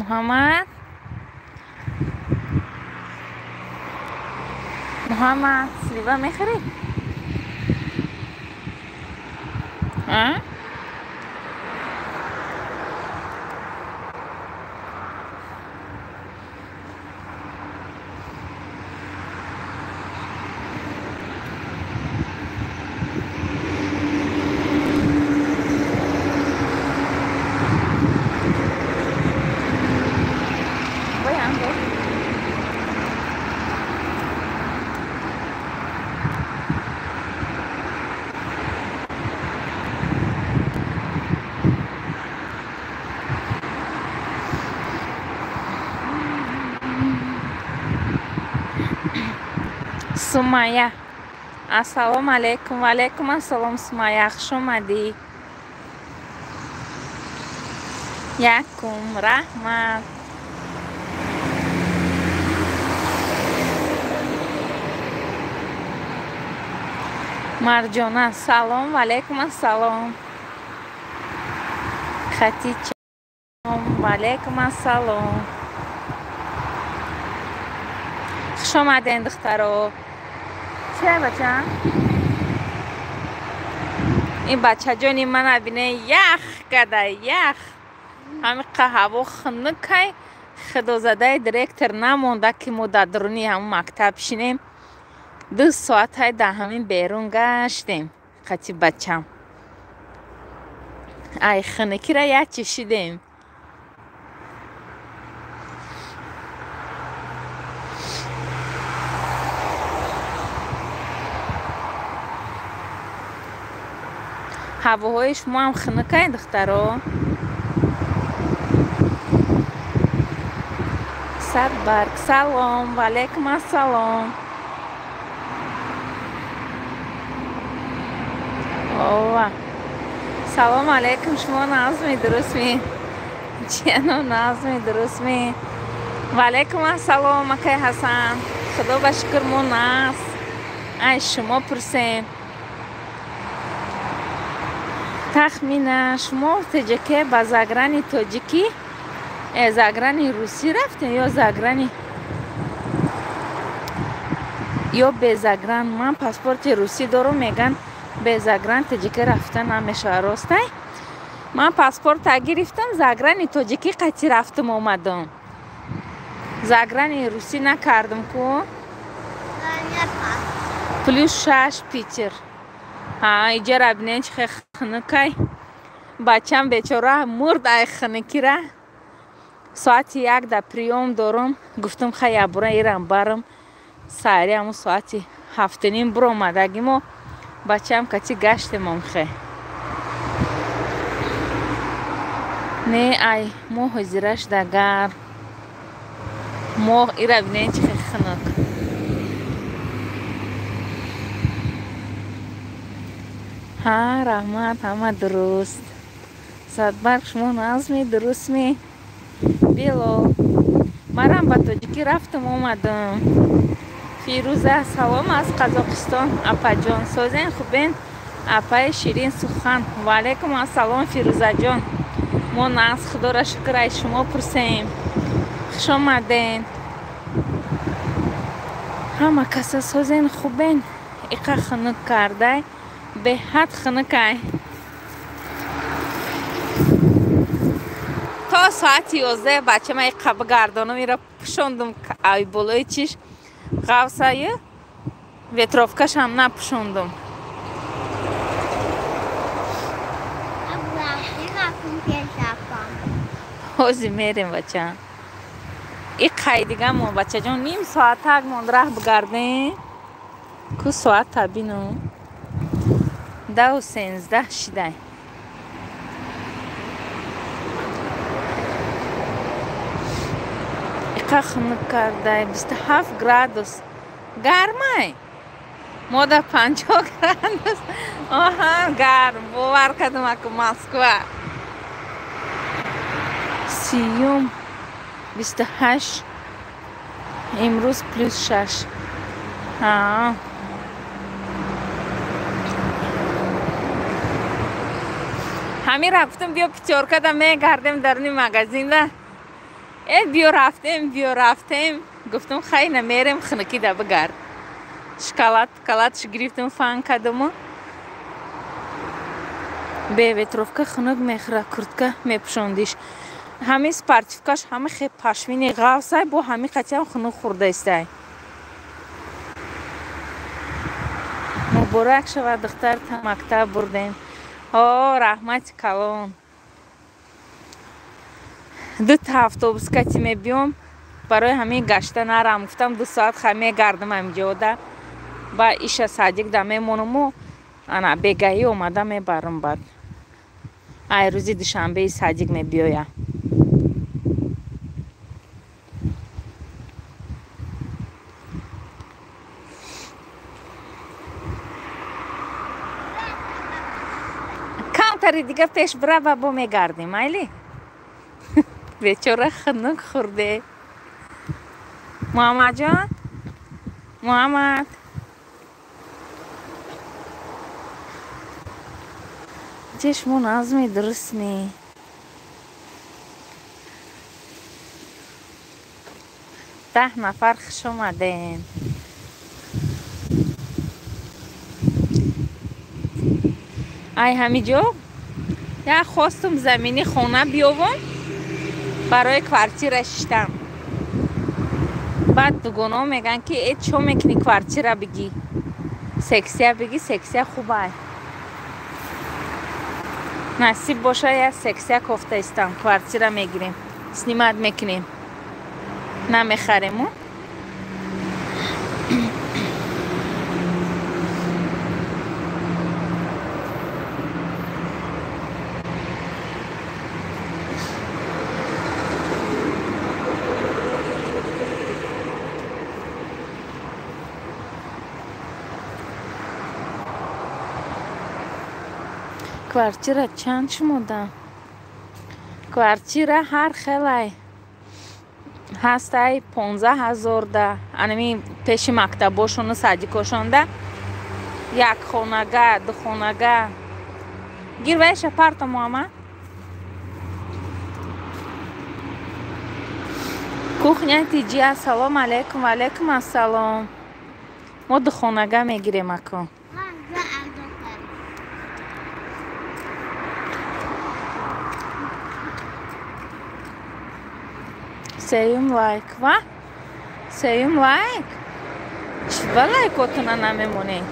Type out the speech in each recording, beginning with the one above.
Муҳаммад, Муҳаммад, слива мехӯрӣ? А? Сумая, ассалому алайкум. Ва алайкум ассалом, Сумая, хуш омадӣ. Якум раҳмат. Марҷона, салом. Ва алайкум ассалом. Хатича, ва алайкум ассалом. Хуш омаден, духтаро. Чия, бача? Ин бачаҷони мана бине, ях када, ях. Ҳамиқа ҳаво хунукай, худозадаи директор намонда, ки мо дар дуруни ҳамун мактаб шинем. 2 соатай дар ҳамин берун гаштем қати бачам. Ай хунукира як чишидем. Ҳавоҳои шумоам хунукай, духтаро? Садбарг, салом. Ва алайкум ассалом. Ова, салом алайкум. Шумо нағзми, дурустми? Чиано, нағзми, дурустми? Ва алайкум ассалом, акай Ҳасан. Худо ба шукр, мо нағз, ай шумо пурсем. Тахмина, шумо теҷаке ба заграни тоҷикӣ, заграни русӣ рафтем ё заграни ё бе загран? Ман паспорти русӣ дорум, меган, бе загран тоҷикӣ рафта намешавад, ростай? Ман паспорта гирифтам, заграни тоҷикӣ қатӣ рафтам, омадам, заграни русӣ накардам ку. +6, Питер. Ҳа, иҷара бинен, чи хел хунукай. Бачам бечора мурд ай хунукира. Соати 1 да приём дорум, гуфтам, хай, ябура ирам барам. Саҳари ҳамун соати 7:30 буромадагимо, бачаам кати гаштем омхе. Не, ай мо ҳозираш да гарм. Мо ира бинен, чи хел хунук. Ҳа, раҳмат, ҳама дуруст. Садбарг, шумо нағзми, дурустми? Билол, манам ба тоҷикӣ рафтам, омадам. Фирӯза, салом аз Қазоқистон, апаҷон, созен, хубен? Апаи Ширин сухан. Ва алайкум ассалом, Фирӯзаҷон, мо нағз, худоро шукр, ай шумо пурсем. Хуш омаден. Ҳама каса созен, хубен? Иқа хунук кардай, беҳад хунукай. То соати 11 бачама иқа бигардонам, ира пӯшондум, ай болои чиш ғавсаю ветровкашам напӯшондум. Ҳозир мерем, бача. И қайдига мо, бачаҷон, ним соатак монд, раҳ бигардем ку. Соата бину, 10:13 шидай. Иқа хунук кардай, 27 градус, гармай. Мо да 50 градус, оҳа, гарм. Бовар кардам, аку Москва сиюм, 28, имрӯз +6. Ҳа, ҳамин рафтам, биё, Пятёркада мегардем, даруни магазинда. Э биё рафтем, биё рафтем. Гуфтам хай намерем, хунукида бигард. Шоколад, шоколадш гирифтам, фан кардаму. Бе ветровка хунук мехӯра, куртка мепӯшондиш. Ҳамин спортивкаш ҳама хе пашмини ғафсай, бо ҳамин қатиам хунук хӯрдаистай. Муборак шавад, духтар, та мактаб бурдем. О, раҳмати калон. Дута автобус кати мебиём, барои ҳамин гашта нарам. Гуфтам 2 соат хай мегардам ҳаминҷода. Ба иша садик да мемонуму ана бегаҳӣ омада мебарам баъд. Ай рӯзи душанбеи садик мебиёя. Камтари дига пеш бира ва бо мегардем, майли? Бечора хунук хӯрде. Муҳаммадҷон? Муҳаммад? Чешмо назми дурустми. 10 нафар хуш омадем. Ай ҳамиҷо як хостум замини хона биёвам, барои квартира шиштам. Баъд дугонаҳо мегӯянд ки э чо мекунӣ квартира бигӣ, сексия бигӣ, сексия хубай. Насиб боша як сексия кофта истам, квартира мегирем, снимат мекунем, намехарему. Квартира чанд шумода? Квартира ҳар хелай ҳастай, 15 000 да, анами пеши мактабошону садикошонда, як хонага, ду хонага. Гир вайша парто, Муҳаммад. Кухня тиҷи. Ассалому алайкум. Ва алайкум ассалом. Мо ду хонага мегирем ако. Сеюм лайк ва сеюм лайк. Чӣ ба лайкотуна намемонед?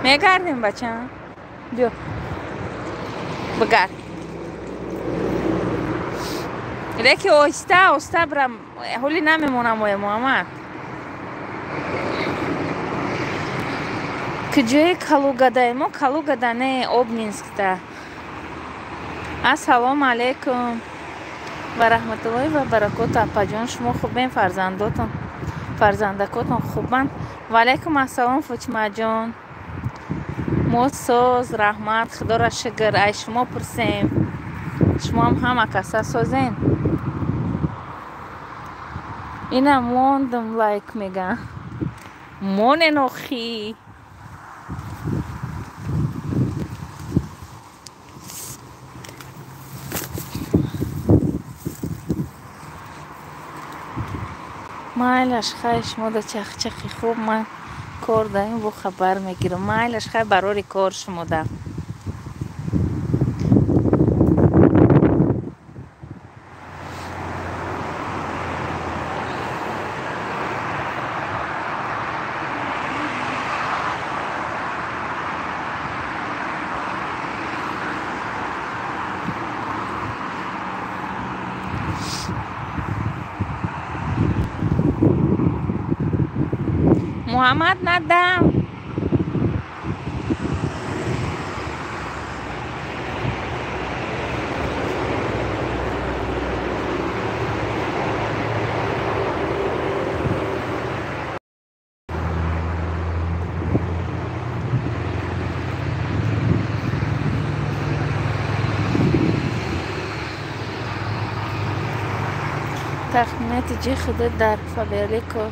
Мегардем, бача, биё бигард, леки оҳиста оҳиста бирам, ҳоли намемонам. Оя Муҳаммад, куҷои Калугадай? Мо Калугада не, Обнинскда. Ассалому алайкум ва раҳматуллоҳи ва баракоту. Апаҷон, шумо хубен? Фарзандотон, фарзандакотон хубанд? Ва алайкум ассалом, Фотимаҷон. Мо соз, раҳмат, худоро шукр. Ай шумо пурсем, шумоам ҳама каса созен? Ина мондум, лайк меган. Монен охи. Майлаш, хай, шумо да чахчахи хуб. Ман кор даем, бо хабар мегирам. Майлаш, хай, барори кор шумо да. Муҳаммад, надам. Тахминати ҷи худо дар Фаберлико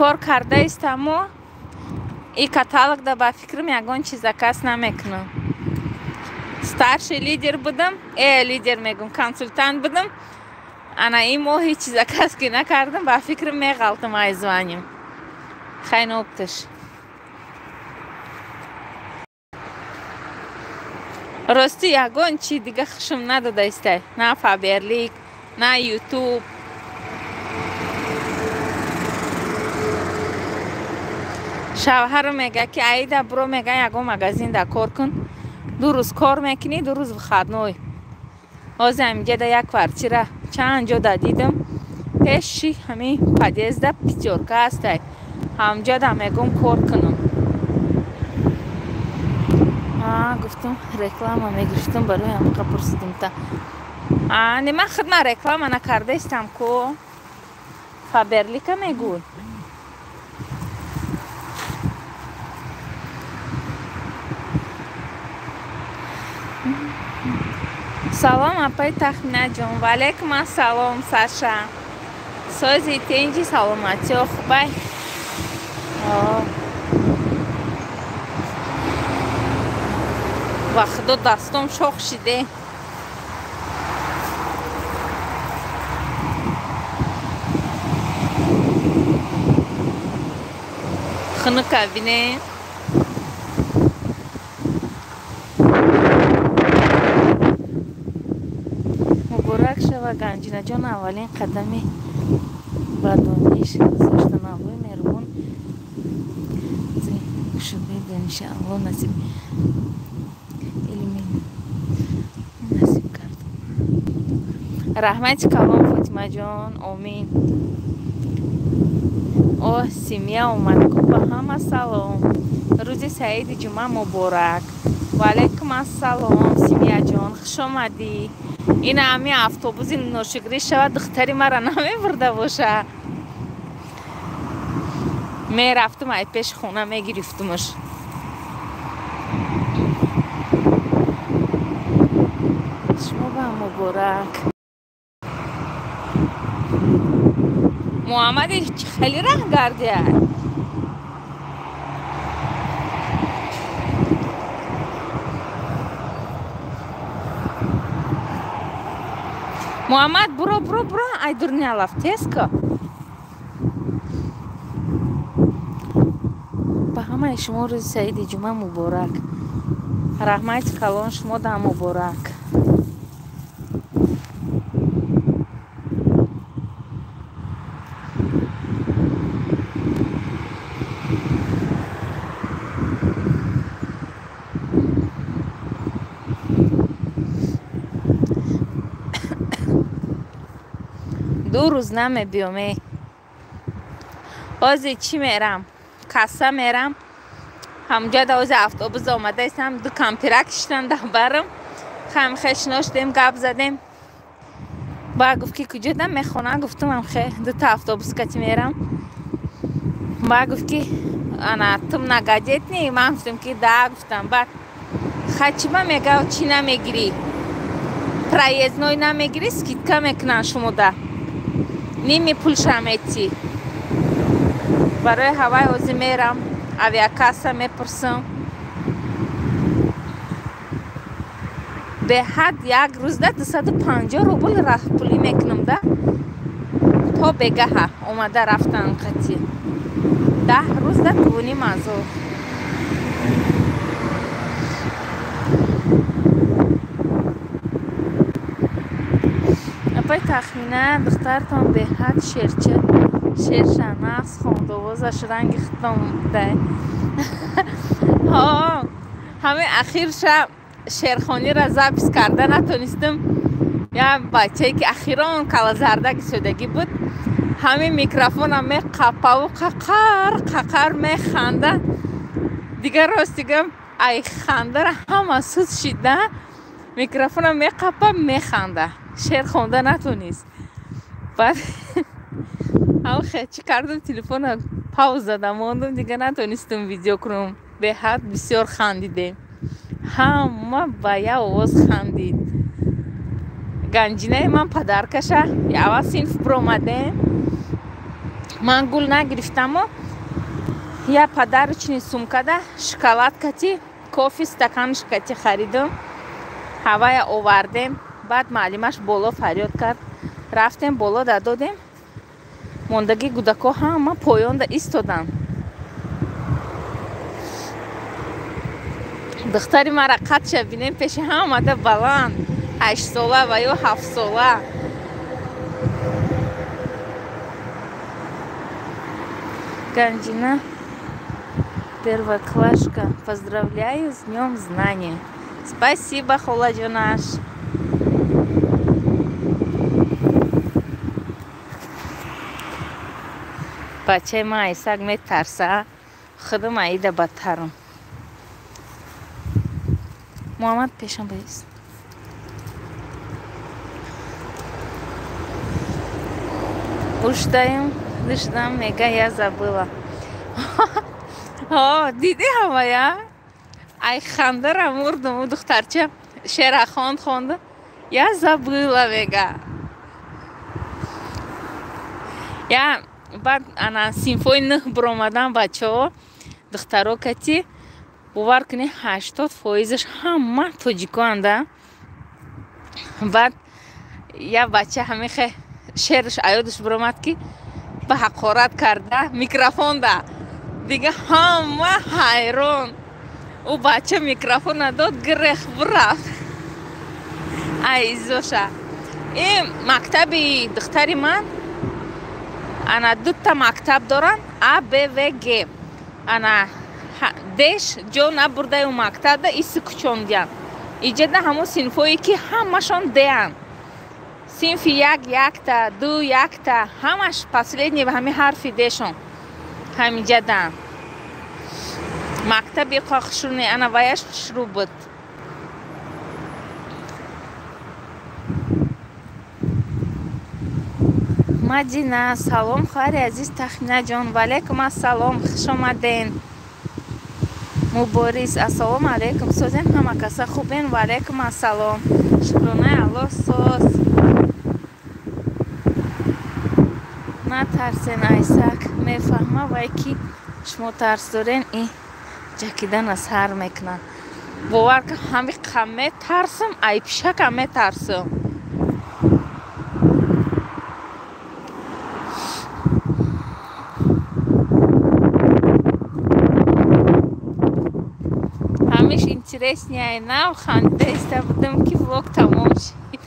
кор кардаистаму и каталогда ба фикрам ягон чиз заказ намекунам. Старший лидер будам, лидер мегум, консультант будам. Ана ин моҳ ҳеҷ заказ ки накардам, ба фикрам меғалтам ай званим. Хай нопташ. Рости ягон чи дига хушум надодаистай. На Фаберлик, на Ютуб. Шавҳарам мега ки аида бро мега ягон магазин да кор кун. 2 рӯз кор мекунӣ, 2 рӯз выходной. Ҳозир ҳаминҷа як квартира чанд ҷо да дидам. Пеши ҳамин подъезда пятёрка ҳастай. Ҳамҷа да мегум кор кунам. Гуфтам реклама мегирифтам барои ҳамқа пурсидим та. Не ман худма реклама накардаистам ку. Фаберлика мегӯй. Салом апай Тахминаҷон. Ва алайкум ассалом Саша. Сози тенҷи саломатиё хубай. Ва худо дастом шох шиде. Хунука бине. Муборак шава Ганҷинаҷон, аввалин қадами ба дониш гузоштан. Аллоҳи меҳрубон шудаи дониши Аллоҳ насиб илми насиб кард. Раҳмати калом Фотимаҷон, омин. О, семья омад. Ба ҳама салом. Рӯзи саиди ҷумъа муборак. Ва алайкум ассалом семьяҷон, хуш омадӣ. Ина ҳами автобуси ношукрӣ шава, духтари мара намебурда боша. Мерафтум ай пеши хона мегирифтумаш. Шумо ба муборак. Муҳаммади хеле раҳ гардия. Муҳаммад буро буро буро ай дурниалаф тезко. Ба ҳамаи шумо рӯзи саиди ҷумъа муборак. Раҳмати калон шумо да муборак. Ду рӯз намебиёме. Ҳозир чӣ мерам? Касса мерам. Ҳамҷода ҳозир автобус омадаистам, 2 кампира киштам дар барам. Хамхе шиноштем, гап задем. Ба гуфт ки куҷода мехонам, гуфтам ҳамхе 2 та автобус кати мерам. Ба гуфт ки ана ту многодетный? Ман гуфтам ки да, гуфтам. Баъд хай чӣ ба мега чӣ намегирӣ? Проездной намегирӣ, скидка мекунанд шумода. Ними пулша метӣ. Барои ҳавай ҳозир мерам, авиакасса мепурсам. Беҳад як рӯзда 250 рубл раҳпулӣ мекунам да. То бегаҳа омада рафтан қатӣ. 10 рӯзда 2,5 ҳазор. Апай Тахмина, духтартон беҳад шерча, шерша нағз хондовозаш ранги худтон будай. Ҳо, ҳамин ахирша шерхониро запис карда натонистам. Як бачае ки ахирон калазарда гисодагӣ буд, ҳамин микрофона меқапаву қақар қақар механда. Дигар ростига ай хандара ҳама суд шида, микрофона меқапа механда. Шер хонда натонист. Баъд ҳамхе чӣ кардам, телефона пауза зада мондам, дигар натонистам видео кунам. Беҳад бисёр хандидем. Ҳама ба як овоз хандид. Ганҷинаи ман падаркаша, аввал синф биромадем. Ман гул нагирифтаму я подарочный сумкада шоколад кати, кофе стаканш кати харидам. Ҳавая овардем, баъд муаллимаш боло фарёд кард. Рафтем боло дадодем. Мондаги гудако ҳама поёнда истоданд. Духтари мара қадша бинем пеши ҳамада баланд. 8 сола ва ё 7 сола. Ганҷина первоклашка. Поздравляю с днем знания. Спасибо, холаҷонаш. Бачаи ман айсак метарса, худам аида бадтарам. Муҳаммад пешам баист. Уштаем, душдам, мега я забыла. Диди ҳамая? Ай хандара мурдам, у духтарча шера хонд хонда. Я забыла, мега. Я баъд ана синфои нӯҳ биромадан бачаҳо, духтаро кати бовар кунед 80%-аш ҳама тоҷикоанда. Баъд я бача ҳамихе шерш аёдаш биромад ки ба ҳақорат карда микрофонда. Дига ҳама ҳайрон. Ӯ бача микрофона дод, гирех бирафт. Ай изоша. Ин мактаби духтари ман ана дута мактаб доранд, А, Б, В, Г. Ана деш ҷо набурдаю мактабда иси кучондиянд. Иҷода ҳамон синфое ки ҳамашон деанд. Синфи як якта, ду якта, ҳамаш последний ва ҳамин ҳарфи дешон ҳамиҷадаанд. Мактаби қохшуне ана ваяш шурӯъ буд. Мадина, салом хоҳари азиз Тахминаҷон. Ва алайкум ассалом, хуш омаден. Муборис, ассалому алайкум. Созен ҳама каса хубен? Ва алайкум ассалом. Шукронаи Аллоҳ соз. Натарсен айсак, мефаҳма вай ки шумо тарс дорен, и ҷакидана сар мекунад. Бовар кун, ҳамиқа метарсам, ай пишака метарсам. Ҳамиш интереснее нав хандида будам ки влог тамом шид.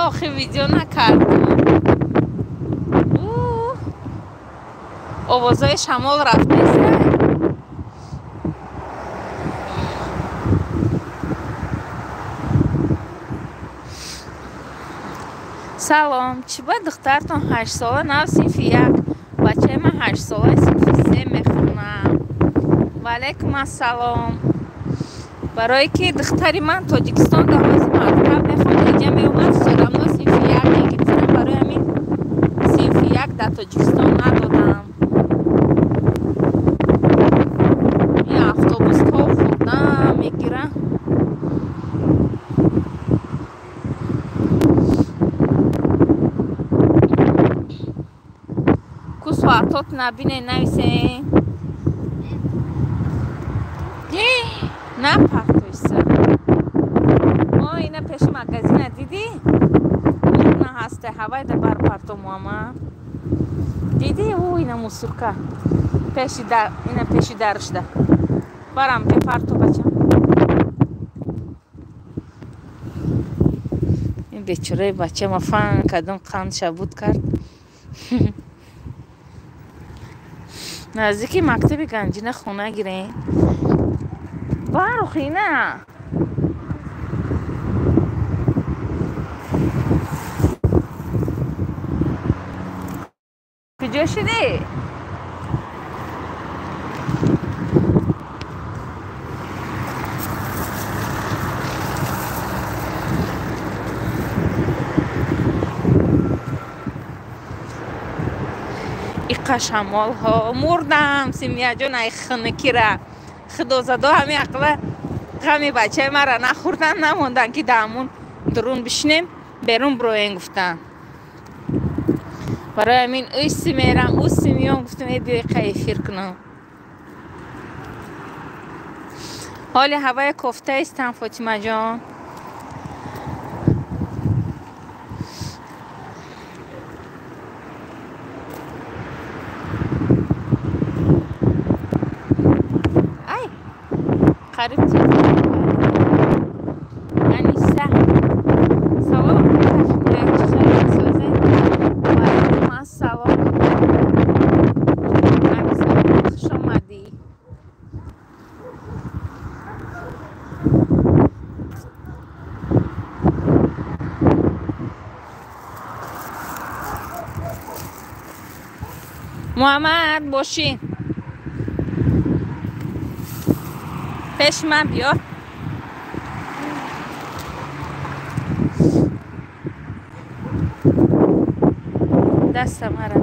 Охи видео накардам. Овозҳои шамол рафтеста. Салом, чӣ ба духтартон 8 сола нав синфи 1? Бачаи ман 8 сола синфи 3 мехонад. Ва алайкум ассалом. Барое ки духтари ман Тоҷикистон дар ҳози мактаб мехонд, инҷа меомад, всё равно синфи 1 мегирифтам. Барои ҳамин синфи 1 дар Тоҷикистон надодам. Ин автобус то хурда мегира. Ку соатот набине нависен. Напартойса. О, ина пеши магазина дидӣ? На ҳаста, ҳавай да бар парто муама. Дидӣ? О, ина мусурка. Пеши дар, ина пеши даршда. Барам бепарто бачам. Ин бечораи бачама фан кадом қанд шабуд кард. Наздики мактаби Ганҷина хона гирем. Барухина. Куҷо шудӣ? Иқа шамолҳо мурдам, Симияҷон, ай хунукира. Худозадо ҳамин ақла ғами бачаи мара нахӯрдан, намондан ки даҳамун дурун бишинем, берун бироем гуфтан. Барои ҳамин уси мерам, уси миём, гуфтам э биёй қа эфир кунам. Ҳоли ҳавои кофтаистам, Фотимаҷон. Ай, қариб телефон. Аниса. Салом, ваалайкум ассалом. Аниса, хуш омадӣ. Муҳаммад, бошин. Пеш ман биё. Даста мара.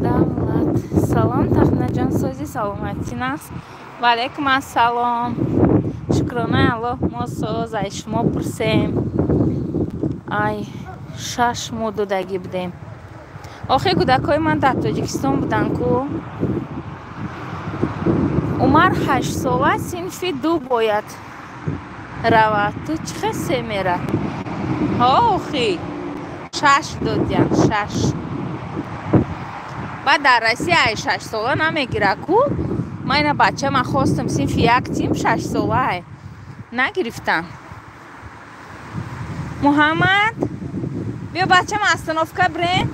Давлат. Салом, Тахинаҷон, сози саломатӣ наст. Ваалайкум ассалом. Шукронаи Аллоҳ, мо соз, ай шумо пурсем. Ай 6 моҳ додагӣ будем. Охи кӯдакҳои ман дар Тоҷикистон буданд ку. Умар 8 сола, синфи 2 бояд равад. Ту чӣ хел се мера? Ҳо, охи 6 додиян, 6. Баъд дар Россия ай 6 сола намегира ку. Ман ина бачама хостам синфи 1 тим 6 сола ай. Нагирифтам. Муҳаммад, биё бачама остановка бирем.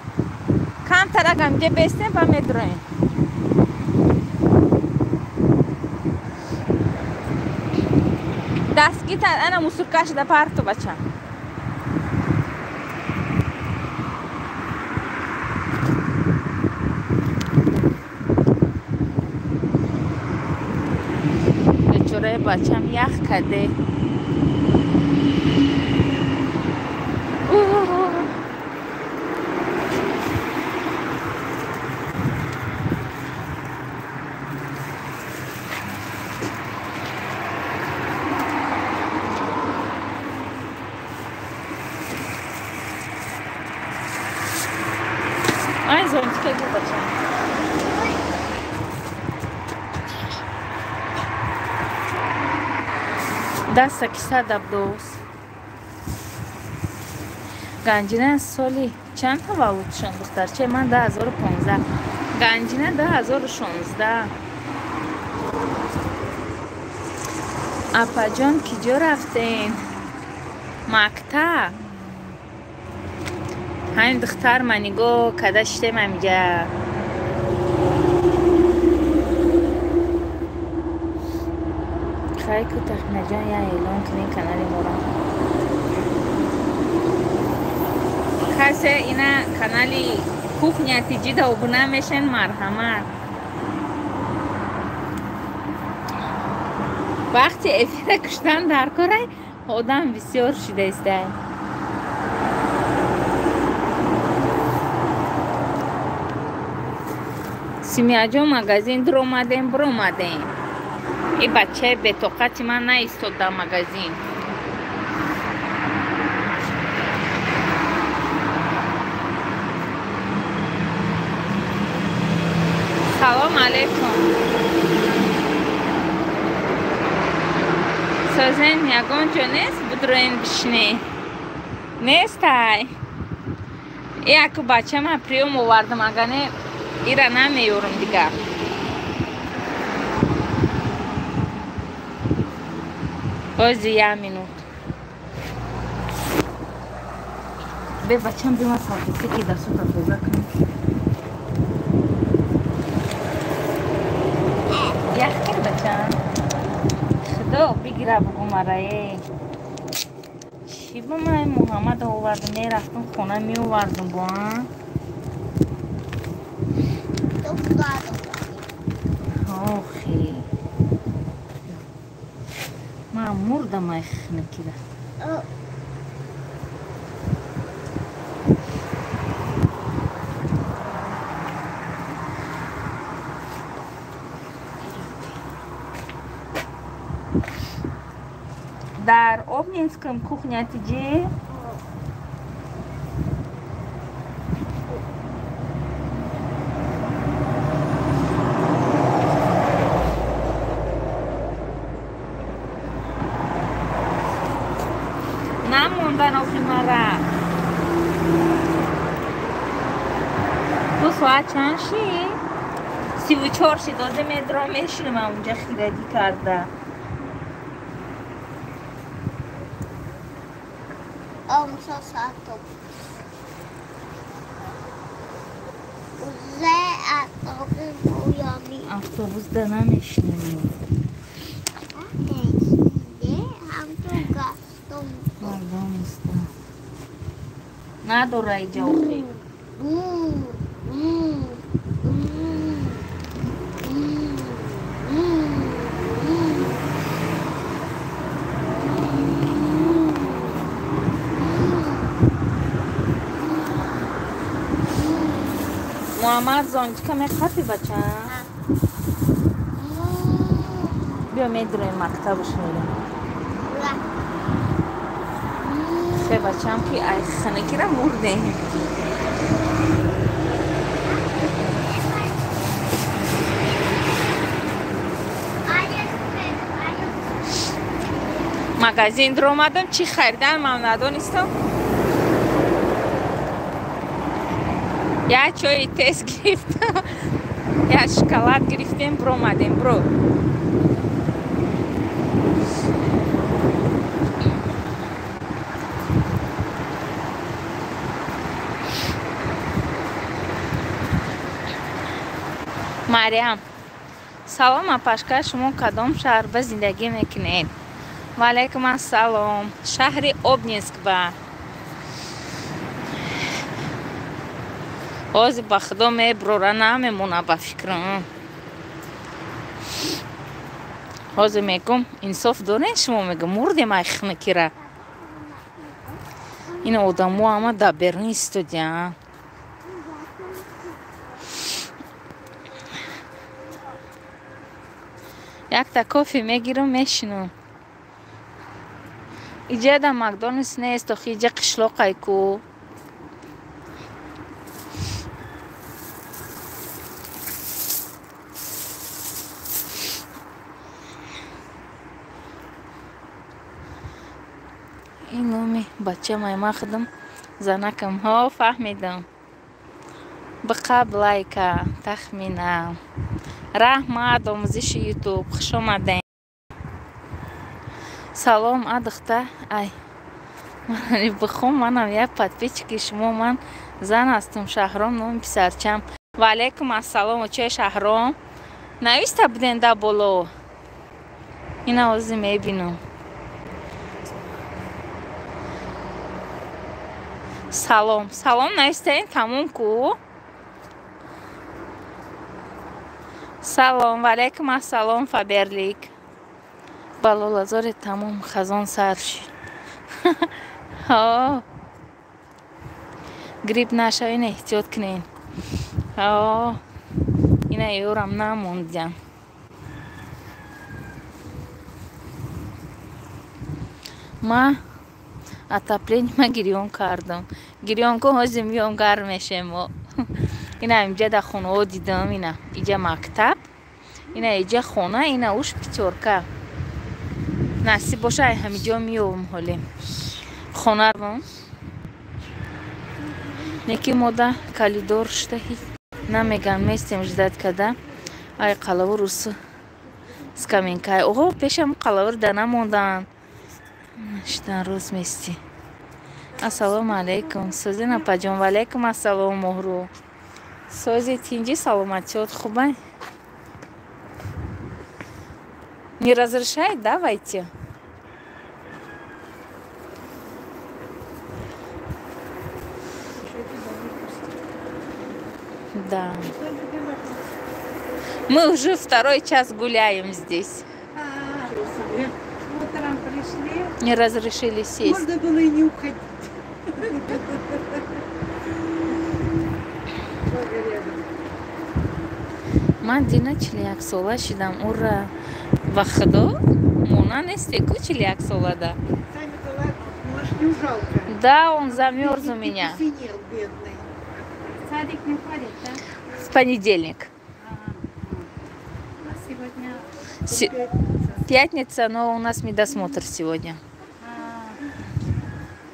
Камтарак амҷа бестем ва медроем. Дастгита ана мусурка шуда парту бачам. Бечораи бачам ях каде. Ай, зонтика гир бачам. Даста киса дабдоз. Ганҷина соли чанд таваллуд шуд, духтарчаи ман 2015. Ганҷина 2016. Апаҷон, киҷо рафтен? Мактаб. Ҳамин духтар ма нигоҳ када шитем ҳамиҷа. Хай ку Тахинаҷон, я эълон кунем канали моро. Касе ина канали Кухня Тиҷида обуна мешен, марҳамат. Вақти эфира куштан дар корай одам бисёр шидаистай. Симияҷон, магазин дуромадем, биромадем. И бачаи бетоқати ман наистод дар магазин. Салом алейкум. Созен ягон ҷо нест, будроен бишне. Нестай. Яку бачама приём овардам, агар не ира намеёрам дигар. Ози я минут. Бе бачам бима салфетки дастута тоза кунем. Ях кир бачам. Худо бигира бугу марае. Чӣ ба ман Муҳаммад овардам, мерафтам хона меовардам бо а? Охи. Ман мурдам ай хунукида. Дар Обнинском кухня тиҷи? Намондан охи мара. Ту соат чанд шид? 34 шид. Озе медром мешинам унҷа хирадӣ карда. Автобус да намешинем. Надора иҷа охи. Муҳаммад зонтика мехапи бача? Биё медуроем мактабаш мерем. Хе бачам ки ай ханакира мурдем. Магазин даромадам, чӣ харидан ман надонистам. Я чои тез гирифтам, я шоколад гирифтем, бромадем, бро. Мариам, салом апашка, шумо кадом шаҳр ба зиндагӣ мекунед? Ва алайкум ассалом. Шаҳри Обнинск ба. Ҳозир ба худо меброра намемона ба фикрам. Ҳозир мегум инсоф дорен шумо, мегум мурдем ай хунукира. Ин одамо ама дар берун истодиям. Якта кофе мегирам, мешинам. Иҷа да Макдоналдс нест, охи иҷа қишлоқай ку. Ин номи бачамай ма худам занакам. Ҳо, фаҳмидам. Биқаб лайка, тахмина. Раҳмат, омӯзиши Ютуб, хуш омадем. Салом, а духта, ай. Ман бихом, манам як подписчики шумо, ман зан ҳастам, Шаҳром номи писарчам. Ва алайкум ассалом, очаи Шаҳром. Нависта буден да боло. Ина ҳозир мебинам. Салом, салом навистаин тамом ку. Салом, ва алайкум ассалом, Фаберлик. Балолазори тамом хазон сар шуд. Ҳо. Грипп нашавин, эҳтиёт кунен. Ҳо. Ина ёрам намондям. Ма отопление ма гирён кардам. Гирён кун, ҳозир миём гарм мешем мо. Ина инҷа дар хонаҳо дидам, ина иҷа мактаб, ина иҷа хона, ина уш пятёрка. Насиб боша, ай ҳамиҷо меёвам ҳоле. Хонарам. Неки мода калидор шуда ҳеҷ намеган, местем ждать када. Ай қалавур усу скаменкай. Оҳо, пешам қалавур да намондан. Штан рӯз мести. Ассалому алайкум. Созина апаҷон, ва алайкум ассалом, моҳру. Сози тинҷи, саломатиёт хубай? Не разрешает, да, войти? Да. Мы уже второй час гуляем здесь. Утром пришли. Не разрешили сесть. Можно было и не уходить. Ман дина 41 сола шидам. Ура! Ва худо Мона несте, ку 41 солада. Сами-то ладно, малышню жалко. Да, он замерз у меня. Посинел, бедный. Садик не ходит, да? В понедельник. А сегодня? Пятница, но у нас медосмотр сегодня.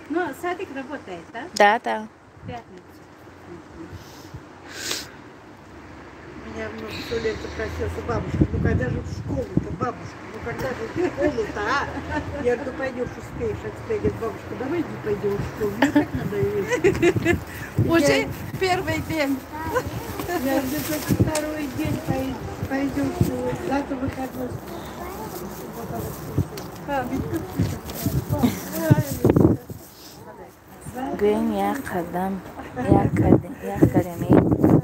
Ну, садик работает, да? Да, да. Пятницу. Меня внук 100 лет запросился: бабушка, ну когда же в школу-то, бабушка, ну когда же в школу-то, а? Я говорю, ну пойдешь, успеешь, отстегать. Бабушка, давай не пойдем в школу, мне так надоело. Уже первый день. Я говорю, только второй день пойдем в школу, завтра выходной. Гӯем як қадам, як кадами.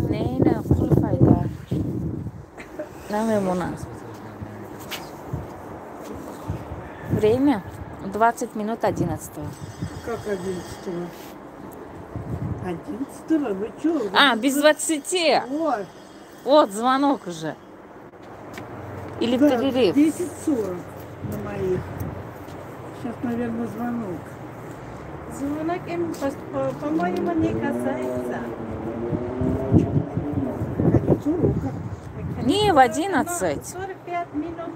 Не, на қулфайда. Намемонад. Время 20 минут 11. Как 11? 11? Вы чё? А, без 20. Вот. Вот звонок уже. Или да, перерыв. 10:40 на моих. Сейчас, наверное, звонок. Звонок им, по-моему, не касается. Конец урока. Не, в 11. 45 минут.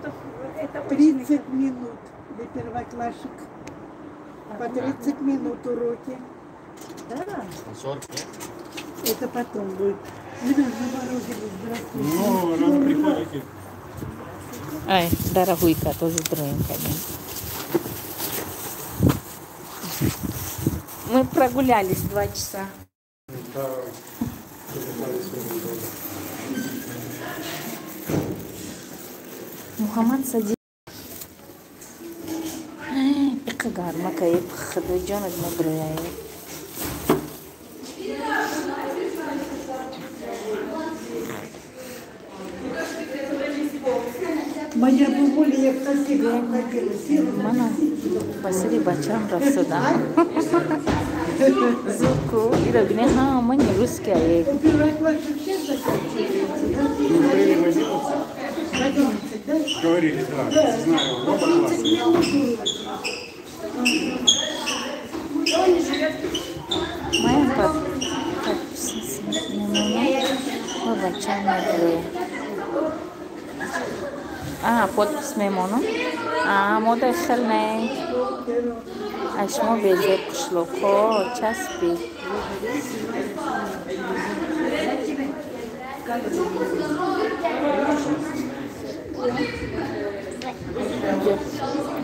Это 30 минут для первоклашек. По 30 минут уроки. Да. 40, нет? Это потом будет. Мы даже заморозили. Здравствуйте. Ну, рано приходите. Ай, дорогуйка, тоже дрынка. Мы прогулялись 2 часа. Да, Мухаммад садис. Иқа гарма каиб худо ҷонат меброяй. Моя бабуля, я к соседям ходила, села. Мана ба сари бачаам рафтодам. Зуку, ира бинед ҳама русский ае. У первоклассных все заканчивается, да? Говорили в 11. В 11, да? Говорили, да. Да. Знаю, оба класса. 30 минут уроки. Моя бачаам меброя. А, подпись мемонам. А, мода хел не. А шумо безеб қишлоқҳо часпи.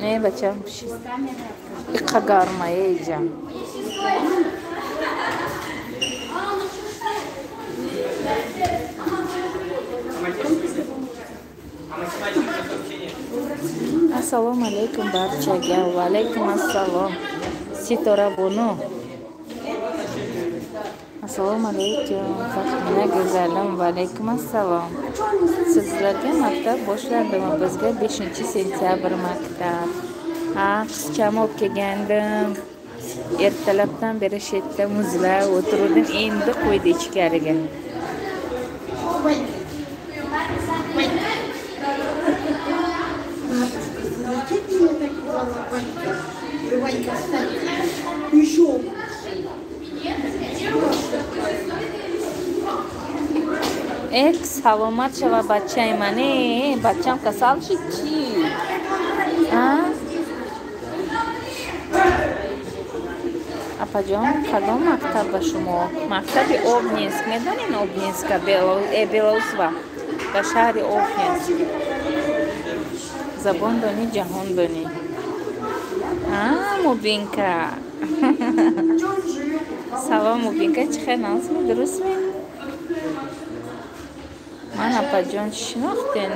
Не, бачам, иқа гарма, эйҷа. Ассалому алейкум, барчага. Ва алейкум ассалом. Ситора бону. Ассалому алейкум, Фахмина гӯзалим. Ва алейкум ассалом. Sizlarga maktab boshlandimi? Bizga 5-sentyabr maktab. Ha, qizcham olib kelgandim. Ertalabdan beri shu yerda muzlab o'tirdim, endi qo'ydi ichkariga. Еще. Эк, саломат шава бачаи ман. Э, бачам касал шид чӣ? А? Апаҷон, кадом мактаб ба шумо? Мактаби Обнинск. Медонед Обнинска? Белоусова. Ба шаҳри Обнинск. Забон донӣ, ҷаҳон донӣ. А, Мубинка. Салом, Мубинка, чӣ хел назми? Дурустми? Ман апаҷон шинохтен?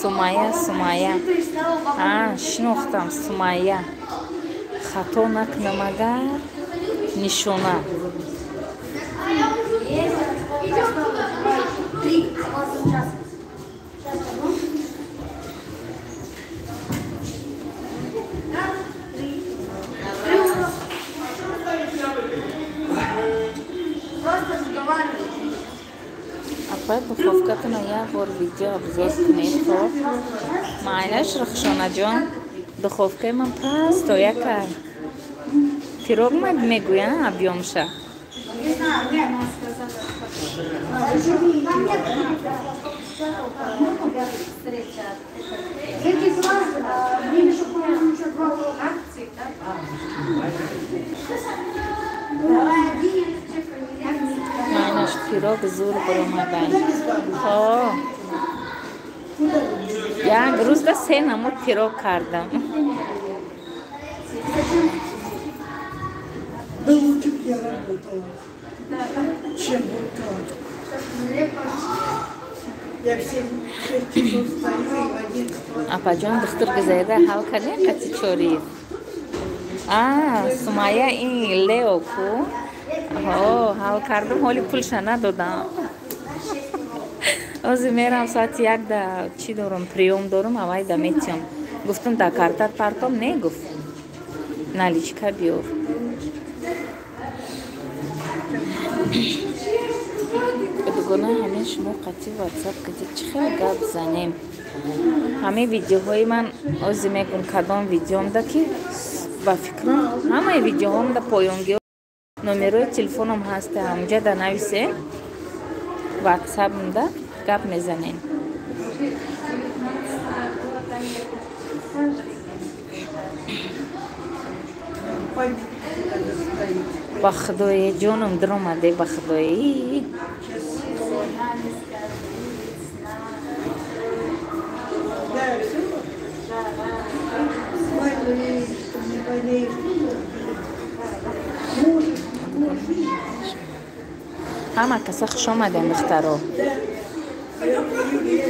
Сумая, Сумая. А, шинохтам, Сумая. Хато накунам агар нишона. Апай, духовкатона як бор видео обзор кунед, хоб? Майлаш, Рухшонаҷон. Духовкаи ман паст тояка. Пирог мад мегӯян объёмша. Майнаш пирог зур баромадай. Хо. Як рӯзда се намуд пирог кардам. Да лучше б я работала, чем вот так. Я в 7-6 часов встаю и в 11. Апаҷон, духтур гузайда ҳал кардем қати чориев. А, Сумая ин Лео ку? Ҳо, ҳал кардам, ҳоли пулша надодам. Ҳозир мерам соати якда чӣ дорам, приём дорам, авайда метиём. Гуфтам да картат партом, не гуфт. Наличка биёр. Дугона ҳамин шумо қати ватсап кати чӣ хел гап занем? Ҳамин видеоҳои ман ҳозир мегӯм кадом видеомда ки ба фикрам ҳамаи видеоҳомда поёнгиҳо номерои телефоном ҳаста, ҳамҷа да нависе ватсапмда гап мезанем. Ба худое ҷоном даромаде, ба худое. Да, все. Болеешь, не болеешь. Можешь, можешь. Ҳама каса хуш омадем, духтаро.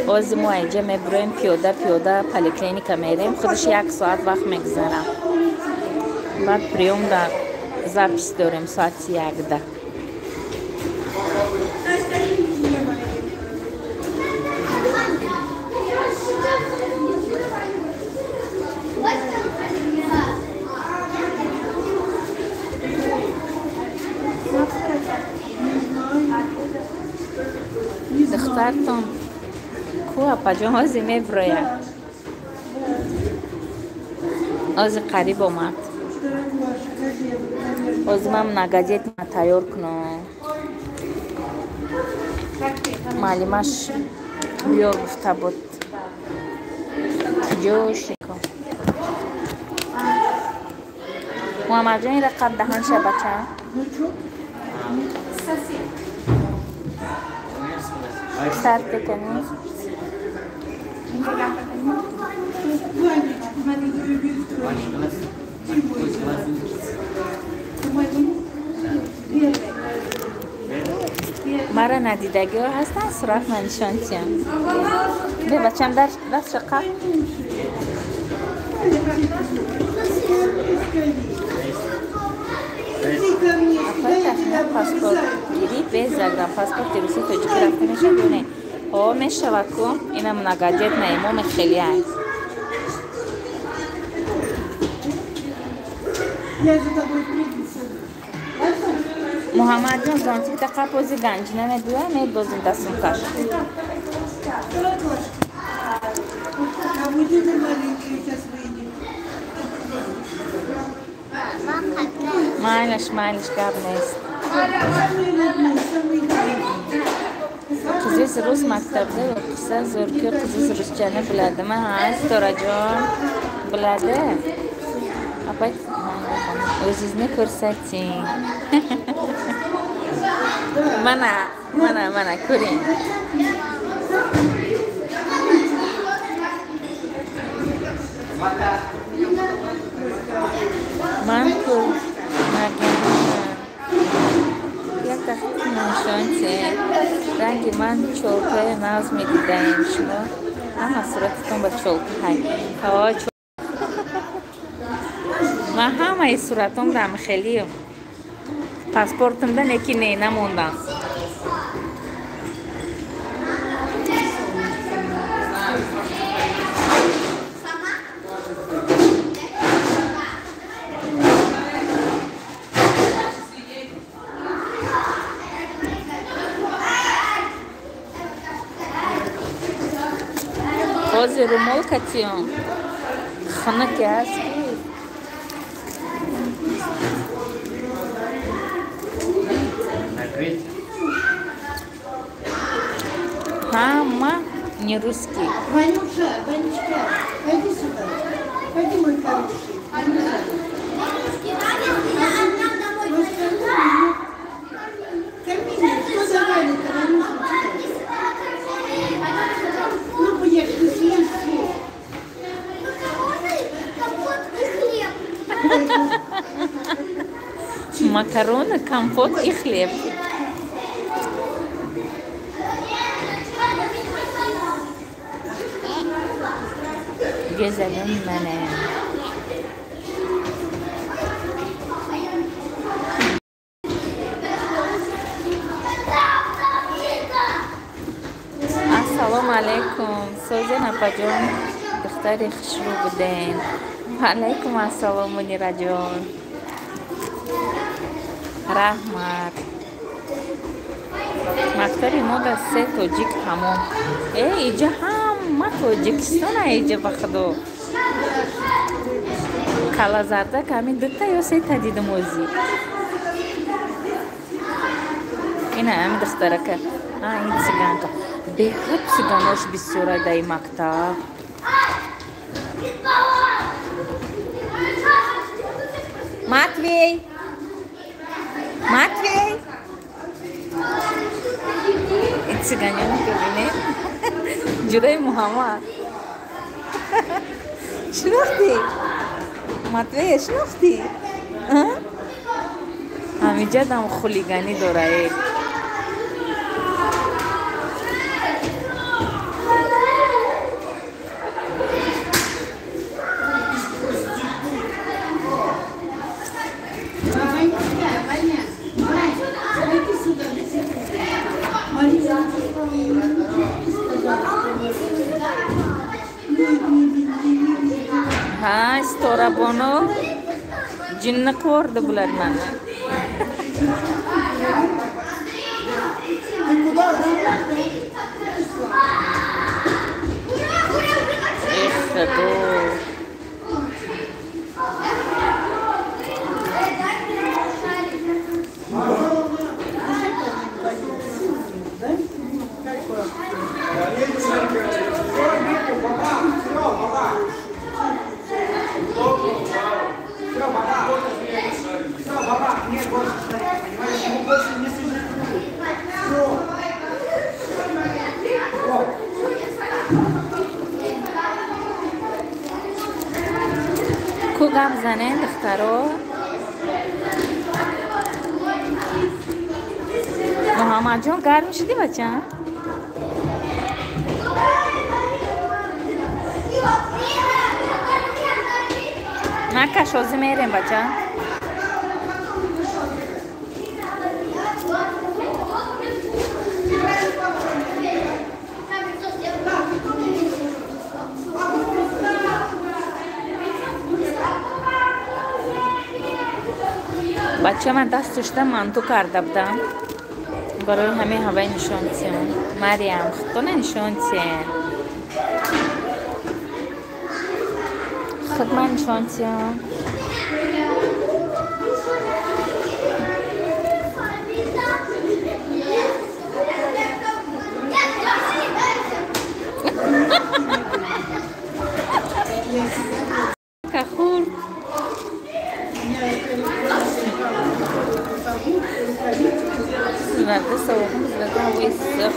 Ҳозир мо инҷа мебуроем пиёда пиёда поликлиника мерем, худаш як соат вақт мегузарам. Баъд приём да запись дорем соати якда. Духтартон ку апаҷон ҳозир мебурояд. Ҳозир қариб омад. Ҳозир ман многодетна тайёр кунам. Маълимаш биёр гуфта буд. Куҷо шико? Муҳаммадҷон ин рақам даҳанша бача. Сар бикунӣ. Мара надидагиҳо ҳастанд, сурат ман нишон тиям. Бе бачам дастша қап. Апай тахминан паспортгирӣ без загранпаспорти русӣ тоҷикӣ рафта мешавад ё не? Ҳо, мешавад ку, ина многодетна имоми хелиай. Я за тобой приду. Муҳаммадҷон зонтикта қап ози ганҷина мебиёя, медозим да сумкаш. А вот это маленькая сейчас выйдет. Майлаш, майлаш, гап нест. Самый родной, самый любимый. Қиziz рус мактабда o'qisa zo'r-ku, qiziz ruschani biladimi? Ha, Sitorajon biladi. Апа, o'zingizni ko'rsating. Mana, mana, mana ko'ring. Ман ko'rmaganman. Як тахти нишон тиҳед. Ранги ман чолкаи нағз медидаем шумо. Ҳама сурататон ба чолка ҳай. Ҳо, ман ҳамаи суратом дам хеле паспортамда неки не намондам. Ҳозир румол катиём. Хунуке ҳаст ки Накрыть. Ҳама не русский. Ванюша, Ванечка, пойди сюда. Пойди, мой хороший. Корми меня, что давали-то, Ванюшечка? Ну, поешь, не съешь все. Компот и хлеб. Макароны, компот и хлеб. Gözəlim mənim. Ассалому алайкум. Созен апаҷон, духтари хушрӯ буден. Ва алайкум ассалом, Мунираҷон. Раҳмат. Мактаби мо дар се тоҷик тамом. Э, иҷа ҳама Тоҷикистона, иҷа ба худо. Калазардак ҳамин дута ё сета дидам озӣ. Ина ҳамин духтарака. А, ин цыганка. Беҳад цыганош бисёра дар ин мактаб. Матвей! Матвей! Ин цыганёнка бинед. Ҷураи Муҳаммад. Шинохтӣ? Матвея шинохтӣ? Ҳамиҷадам хулиганӣ дора э. Ванечка, Ваня, Ваня, пойди сюда на секунду. Мария, не сказала, что Ҳа, Ситорабону jinni qivordi bular mani. Ты куда? Эх, худо. Ку гап занен, духтаро? Муҳаммадҷон, гарм шудӣ, бача? Накаш, ҳозир мерем, бача. Бача ман даст шуда манту карда будам. Барои ҳамин ҳавай нишон тиён. Мариям, худтона нишон тиен. Худ ман нишон тиён. Кахур. Sizlarda sovuq, bizlarda havo issiq.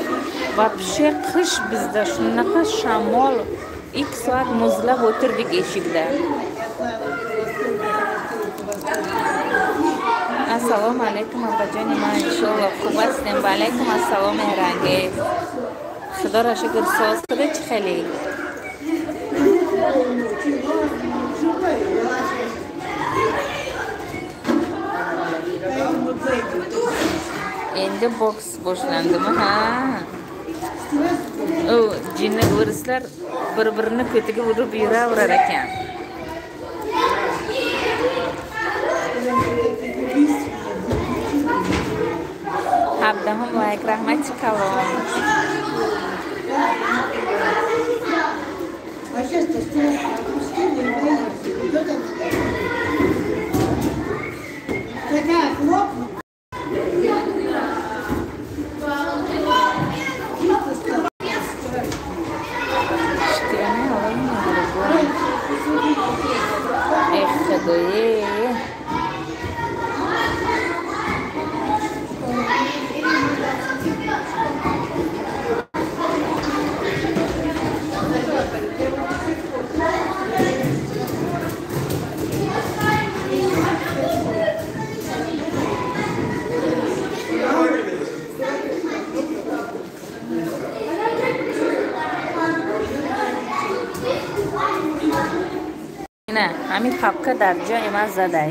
Вообще qish bizda shunaqa shamol, 2 soat muzlab o'tirdik eshikda. Assalomu alaykum, opajoni man, inshaalloh хуб ҳастем. Ва алайкум ассалом, Меҳрангез. Худоро шукр, соз худо чӣ хеле? Endi boks boshlandimi, ha? U jinni o'rislar bir-birini ko'tiga urib yuraverar ekan. Ҳабдаҳум лайк, раҳмати калон. А сейчас-то страшно. худое. На, ҳамин папка дар ҷои ман задай.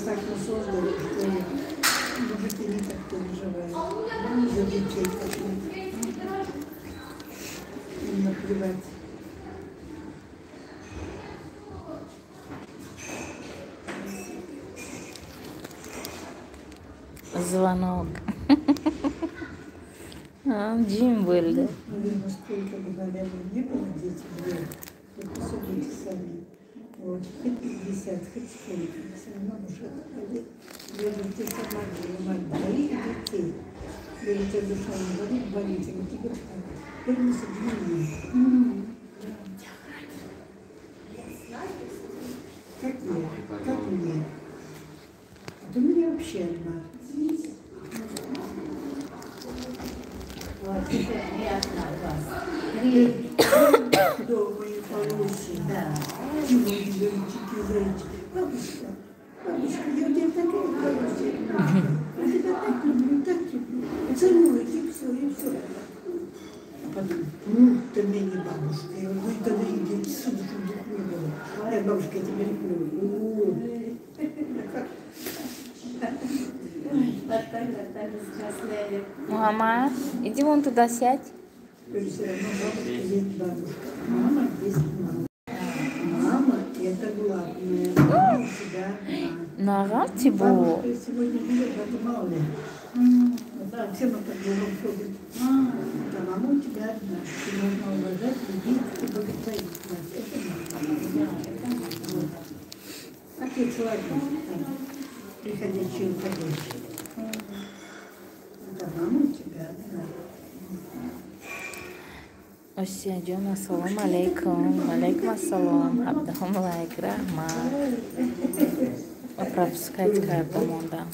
Так создали, что мужики не так переживают за детей, как мы. Им наплевать. Звонок. Джим был. Наверное, сколько бы, наверное, не было дети, только судите сами. Вот, хоть 50, хоть сколько, все равно душа болит. Я говорю, ты сама говорю, мать, двоих детей. Я говорю, тебя душа не болит, болит. Я говорю, тебе так. Теперь мы соединены. Как я, как мне. А ты у меня вообще одна. Вот, теперь не одна у вас. Дома и получше, да. Зайчики, зайчики. Бабушка, бабушка, я у тебя такая хорошая. Я тебя так люблю, так люблю. Целую, и все, и все. А потом, ну, ты мне не бабушка. Я говорю, ну и тогда иди отсюда, чтобы дух не было. Нет, бабушка, я тебя люблю. Мама, иди вон туда сядь. Все равно бабушка есть бабушка. Мама есть мама. Мама это главное. Мама всегда одна. Бабушка сегодня живет в Гватемале. Все мы под Богом ходим. А мама у тебя одна. Ты должна уважать, любить и боготворить нас. Это мама. Вот. Отец, ладно, там, приходящий и уходящий. А мама у тебя одна. Осияҷон, ассалому алайкум. Алайкум ассалом. Ҳабдаҳум лайк, раҳмат. Пропускать карда мондам.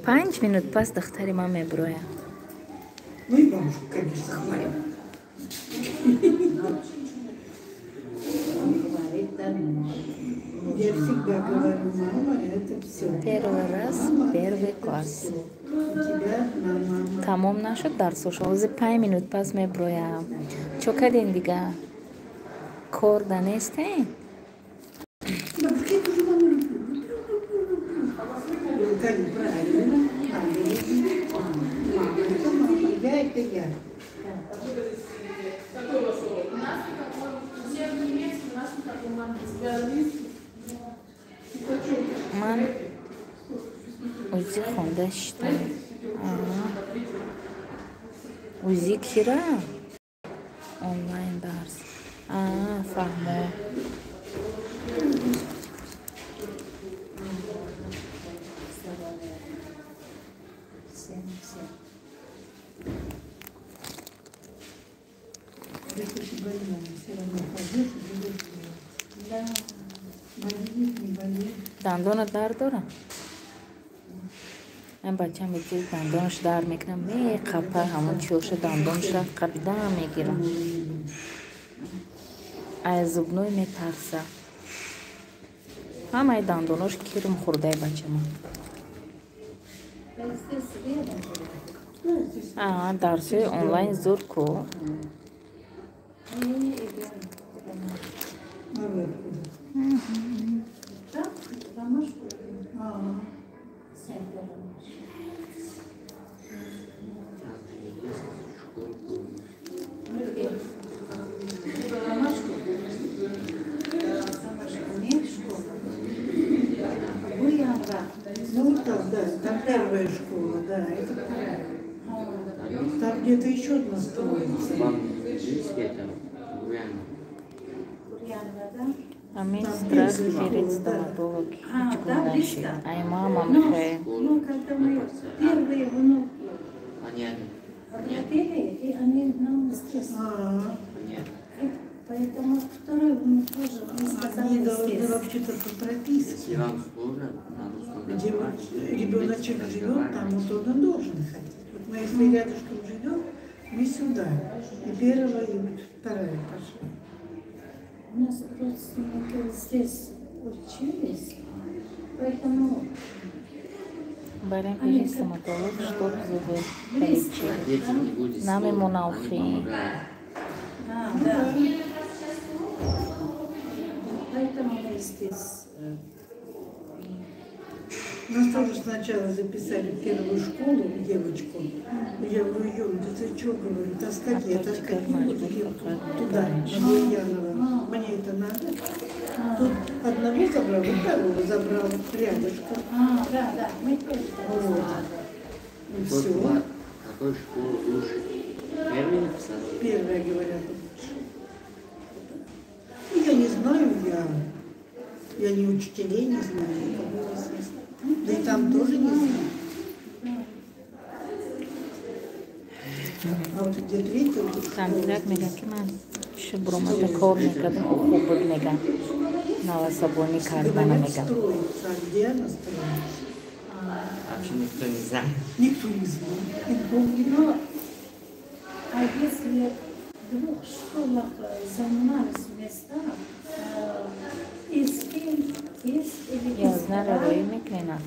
5 минут пас духтари ман мебирояд. Ну и бабушку, конечно, хвалим. Я всегда говорю, мама, это все. Первый раз, первый класс. Тамом нашуд дарсош. Ҳозир 5 минут пас мебироям. Чо кардем дига? Кор да нестем? Ман узи хонда шиштам. Узи кира? Онлайн дарс. Фаҳмо. Дандонат дард дорад? Ин бачам ҷуз дандонаш дард мекунад, меқапа ҳамон чиёша дандонашро қапида мегирад. Аз зубной метарса. Ҳамаи дандонош кирм хӯрдаи бачама. Дарсҳои онлайн зур ку. Да. Ну там, да, там первая школа, да, это вторая. Там где-то еще одна строится. Да? Амин страх перед стоматологом. Ай, мама, Михаил. Ну, когда мы первые внуки родили, и они нам здесь. Поэтому второй внук тоже мы сказали. Они должны вообще-то по прописке. Где ребеночек живет, там вот он и должен ходить. Вот мы если рядышком живем, мы сюда. И первая, и вторая пошла. У нас родственники здесь учились, поэтому... Барем пеши стоматолог, чтоб зубы полечили. Нам ему на ухи. Да. Поэтому мы здесь... Нас тоже сначала записали в первую школу девочку. Я говорю, Юля, да ты что, говорю, таскать, я таскать не буду туда, на Буянова. Мне это надо. Тут одного забрала, второго забрала рядышком. Да, да, мы тоже. Вот. И все. Какую школу лучше? Первая написала? Первая, говорят, лучше. Ну, я не знаю, я ни учителей не знаю, никого не знаю. Да и там тоже не знаю. А вот где третья... Кандидат меган, ки ман шубромада кор мекардам, хуб буд меган. Навасабони кардана меган. Строится, а где она строится? Вообще никто не знает. Никто не знает. А если в двух школах занимались места, из Я знаю, рои мекунак.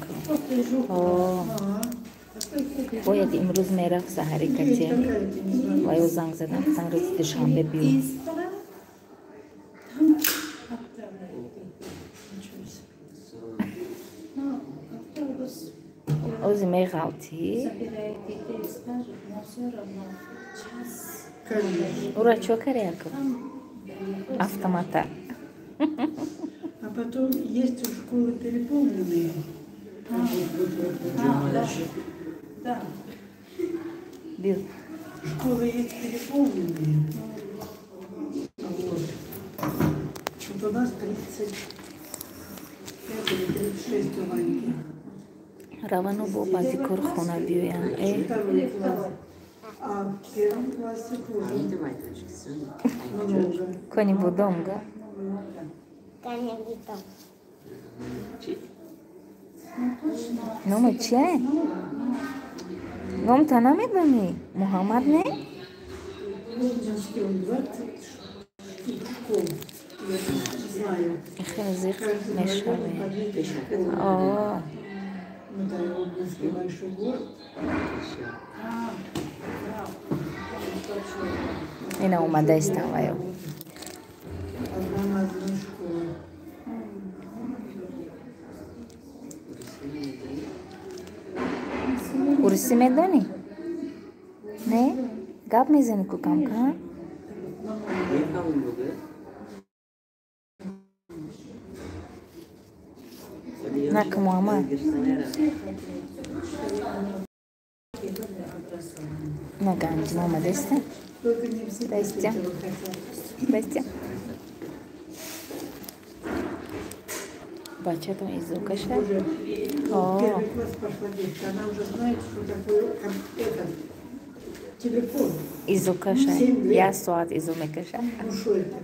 Бояд имрӯз мерафт саҳари кате ва ё занг задан, гуфтан рӯзи душанбе биё. Ози меғалтӣ. Ура чё кари ако? Автомата. А потом есть у школы переполненные. Да. Школы есть переполненные. Вот. Вот у нас 35 или 36 у Ваньки. Равану бо бази корхона биёян. Второй класс. А в первом классе тоже много. Кони будомга. Номи чие? Номта намедонӣ? Муҳаммад не? Хеле зиқ мешавӣ. Ина омада истам ваё. Урусӣ медонӣ? Не? Гап мезанӣ ку камкам? Нака Муҳаммад. На ганҷима омадаиста? Здрасте. Здрасте. Бачатон изо кашад? Первый класс пошла девочка, она уже знает, что такое этот телефон. Изо кашад. Я соат изо мекашад. Ну что это?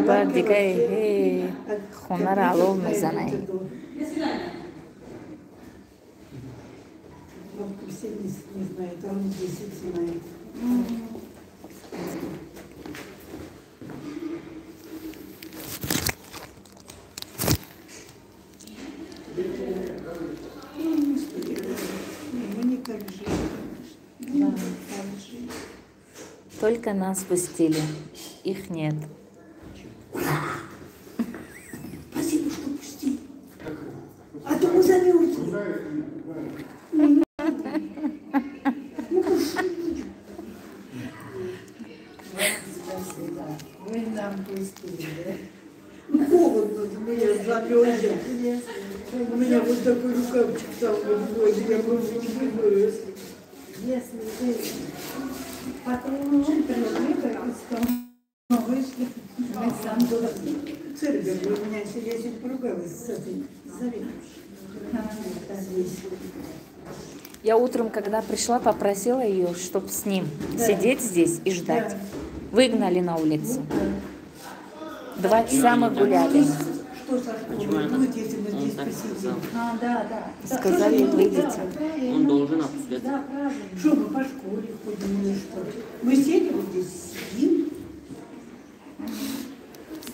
Баъд дига хонаро алов мезанад. Все не знает, а он 10 знает. Мы не так жили, конечно. Только нас пустили, их нет. Спасибо, что пустили. А то мы замерзли. Спасибо. Вы нам пустили. Ну, холодно, мы замерзли. У меня вот такой рукавчик там, вот, я больше не буду. Если вы потом пришли, то вышли, мы сам был. Церковь, у меня я сегодня поругалась с этой заведующей. Здесь. Я утром, когда пришла, попросила ее, чтобы с ним сидеть здесь и ждать. Выгнали на улицу. 2 часа мы гуляли. Что со школой будет, если мы здесь посидим? А, да. Сказали, выйдите. Он должен опускать. Да, правильно. Что мы по школе ходим или что? Мы сидим вот здесь, сидим.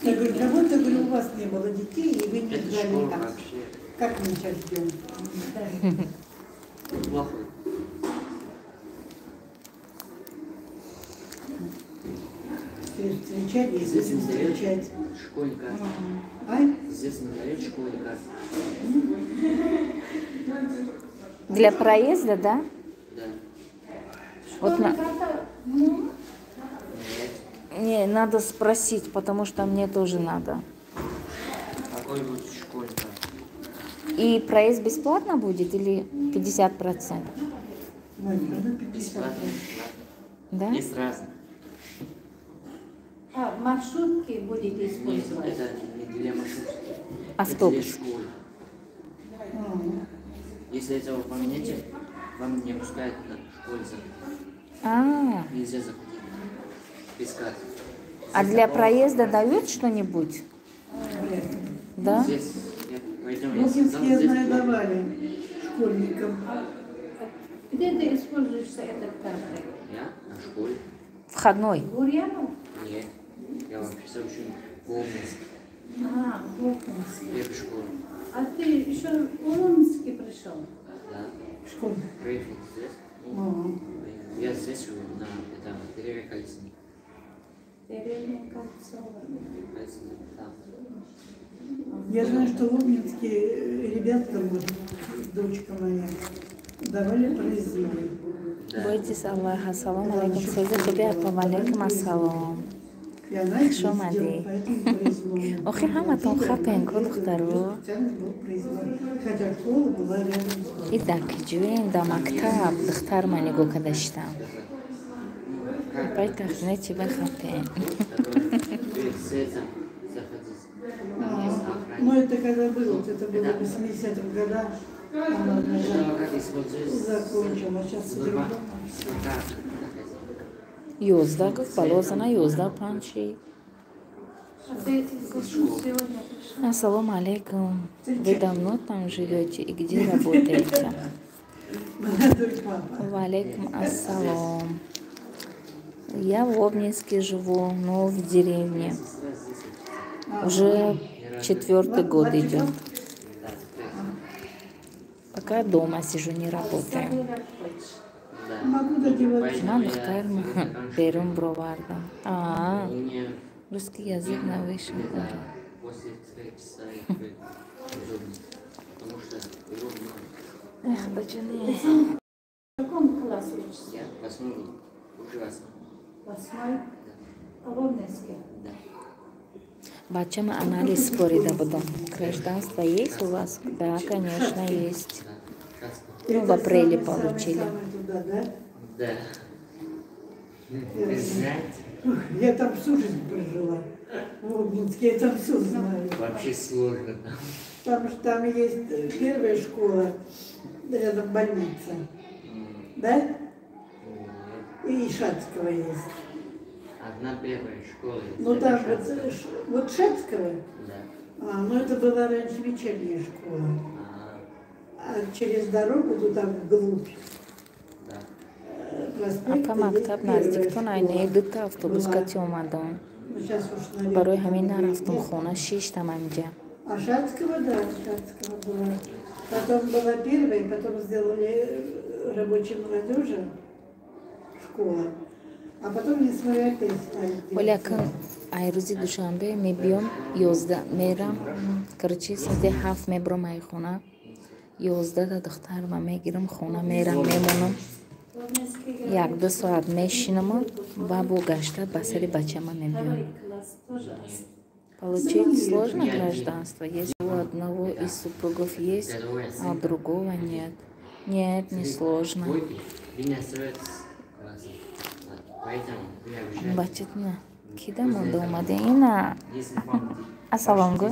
Я говорю, как будто, говорю, у вас не было детей, и вы не Это ждали школа нас. вообще. Как мы сейчас ждем? Плохой. Встречать, и Здесь будем не дают встречать. школьника. А? Здесь не дают школьника. Для проезда, да? Да. Вот на... Нет. Не, надо спросить, потому что мне тоже надо. Какой будет школьник? И проезд бесплатно будет или 50%? Наверное, 50. Бесплатно, бесплатно. Да? Есть разные. А, маршрутки будете Нет, использовать? это не для маршрутки. Автобус. Это для школы. Если этого поменяете, вам не пускают на школе заходить. А, Нельзя заходить. Без карты. А Здесь для такого проезда дают что-нибудь? Да? Здесь, я, пойдем, я сказал, Лукинские, я здесь знаю, плохо. давали школьникам. Где ты используешься этой картой? Я на школе. Входной. Гурьянов? Нет. Я вообще учу в Обнинске. А, в Обнинске. Первую школу. А ты еще в Обнинске пришел? Да. Школьник. Приехал здесь. Ну, я здесь живу, на это, деревья Колесник. Деревня Кольцова. Колесник, да. Я знаю, что в Обнинске ребяткам, вот, дочка моя, давали проездной. Да. Бойтесь Аллаха. Салом алейкум. Соза тебе, алейкум ассалом. И она Хуш ездила омадӣ. по этому проездному. Охир ҳаматон хапен ку, духтаро. Специально был проездной. Хотя школа была рядом с домом. И дар киҷоем, да мактаб духтар ма нигоҳ карда шидам. Пайтахт чи бахапен. Который перед светом заходить. Там есть охранник. Но это когда было, вот это было в 80-х годах. Она, наверное, Это как используется закончила. Сейчас Сбербанк. по-другому. Сбербанк заходить. 11 гуфт, балозана 11:05 шид. А ты сегодня пришел? Ассалому алейкум. Вы давно там живете и где работаете? Молодой папа. Валейкум ассалом. Я в Обнинске живу, но в деревне. Сестра здесь учится. Уже четвертый год идет. Да, третий. Пока дома сижу, не работаю. Собирать хочешь? Да. Могу доделать. Ман Поэтому я духтарма заканчиваю. берун бровардам. А, У меня русский язык на высшем где-то уровне. после 3 часа игры удобнее. Потому что его много. Эх, бачуни. В каком классе учишься? Я восьмой был. Уже восьмой. Восьмой? А в Обнинске? Да. Бачама анализ спорида будам. Гражданство есть у вас? Да, конечно, есть. Да. Как Ну, в апреле Самое, самое, получили. самое туда, да? Да. Вы знаете, Я там всю жизнь прожила. В Обнинске я там все знаю. вообще сложно там. Там, ж там есть первая школа, рядом больница, да? Нет. И Шацкого есть. Одна первая школа. есть, Ну это там вот, Шацкая. вот Шацкого, Да. а, ну это была раньше вечерняя школа. А, А через дорогу туда вглубь да. проспекта Апа есть мактаб первая наздиктон школа. айнаи дута автобус Была. кати омадам. Ну, сейчас уж, наверное, Барои ҳамин там нарафтум нет. хона, шиштам амҷа. А Шацкого, да, Шацкого была. Потом была первая, потом сделали рабочей молодежи школа. А потом не смотря опять стали делать. Вале акн ай рӯзи душанбе мебиём, 11 мерам. Короче, соати 7 мебурам ай хона. 11 да духтарма мегирам, хона мерам, мемонам. В Обнинске 1-ду соат мешинаму ва бо гашта ба сари бачама мебиём. второй класс тоже. Получить сложно гражданство, если у одного из супругов есть, а у другого нет? Нет, не сложно. Бачатна, кида монда омаде ина? Ассалом гӯ.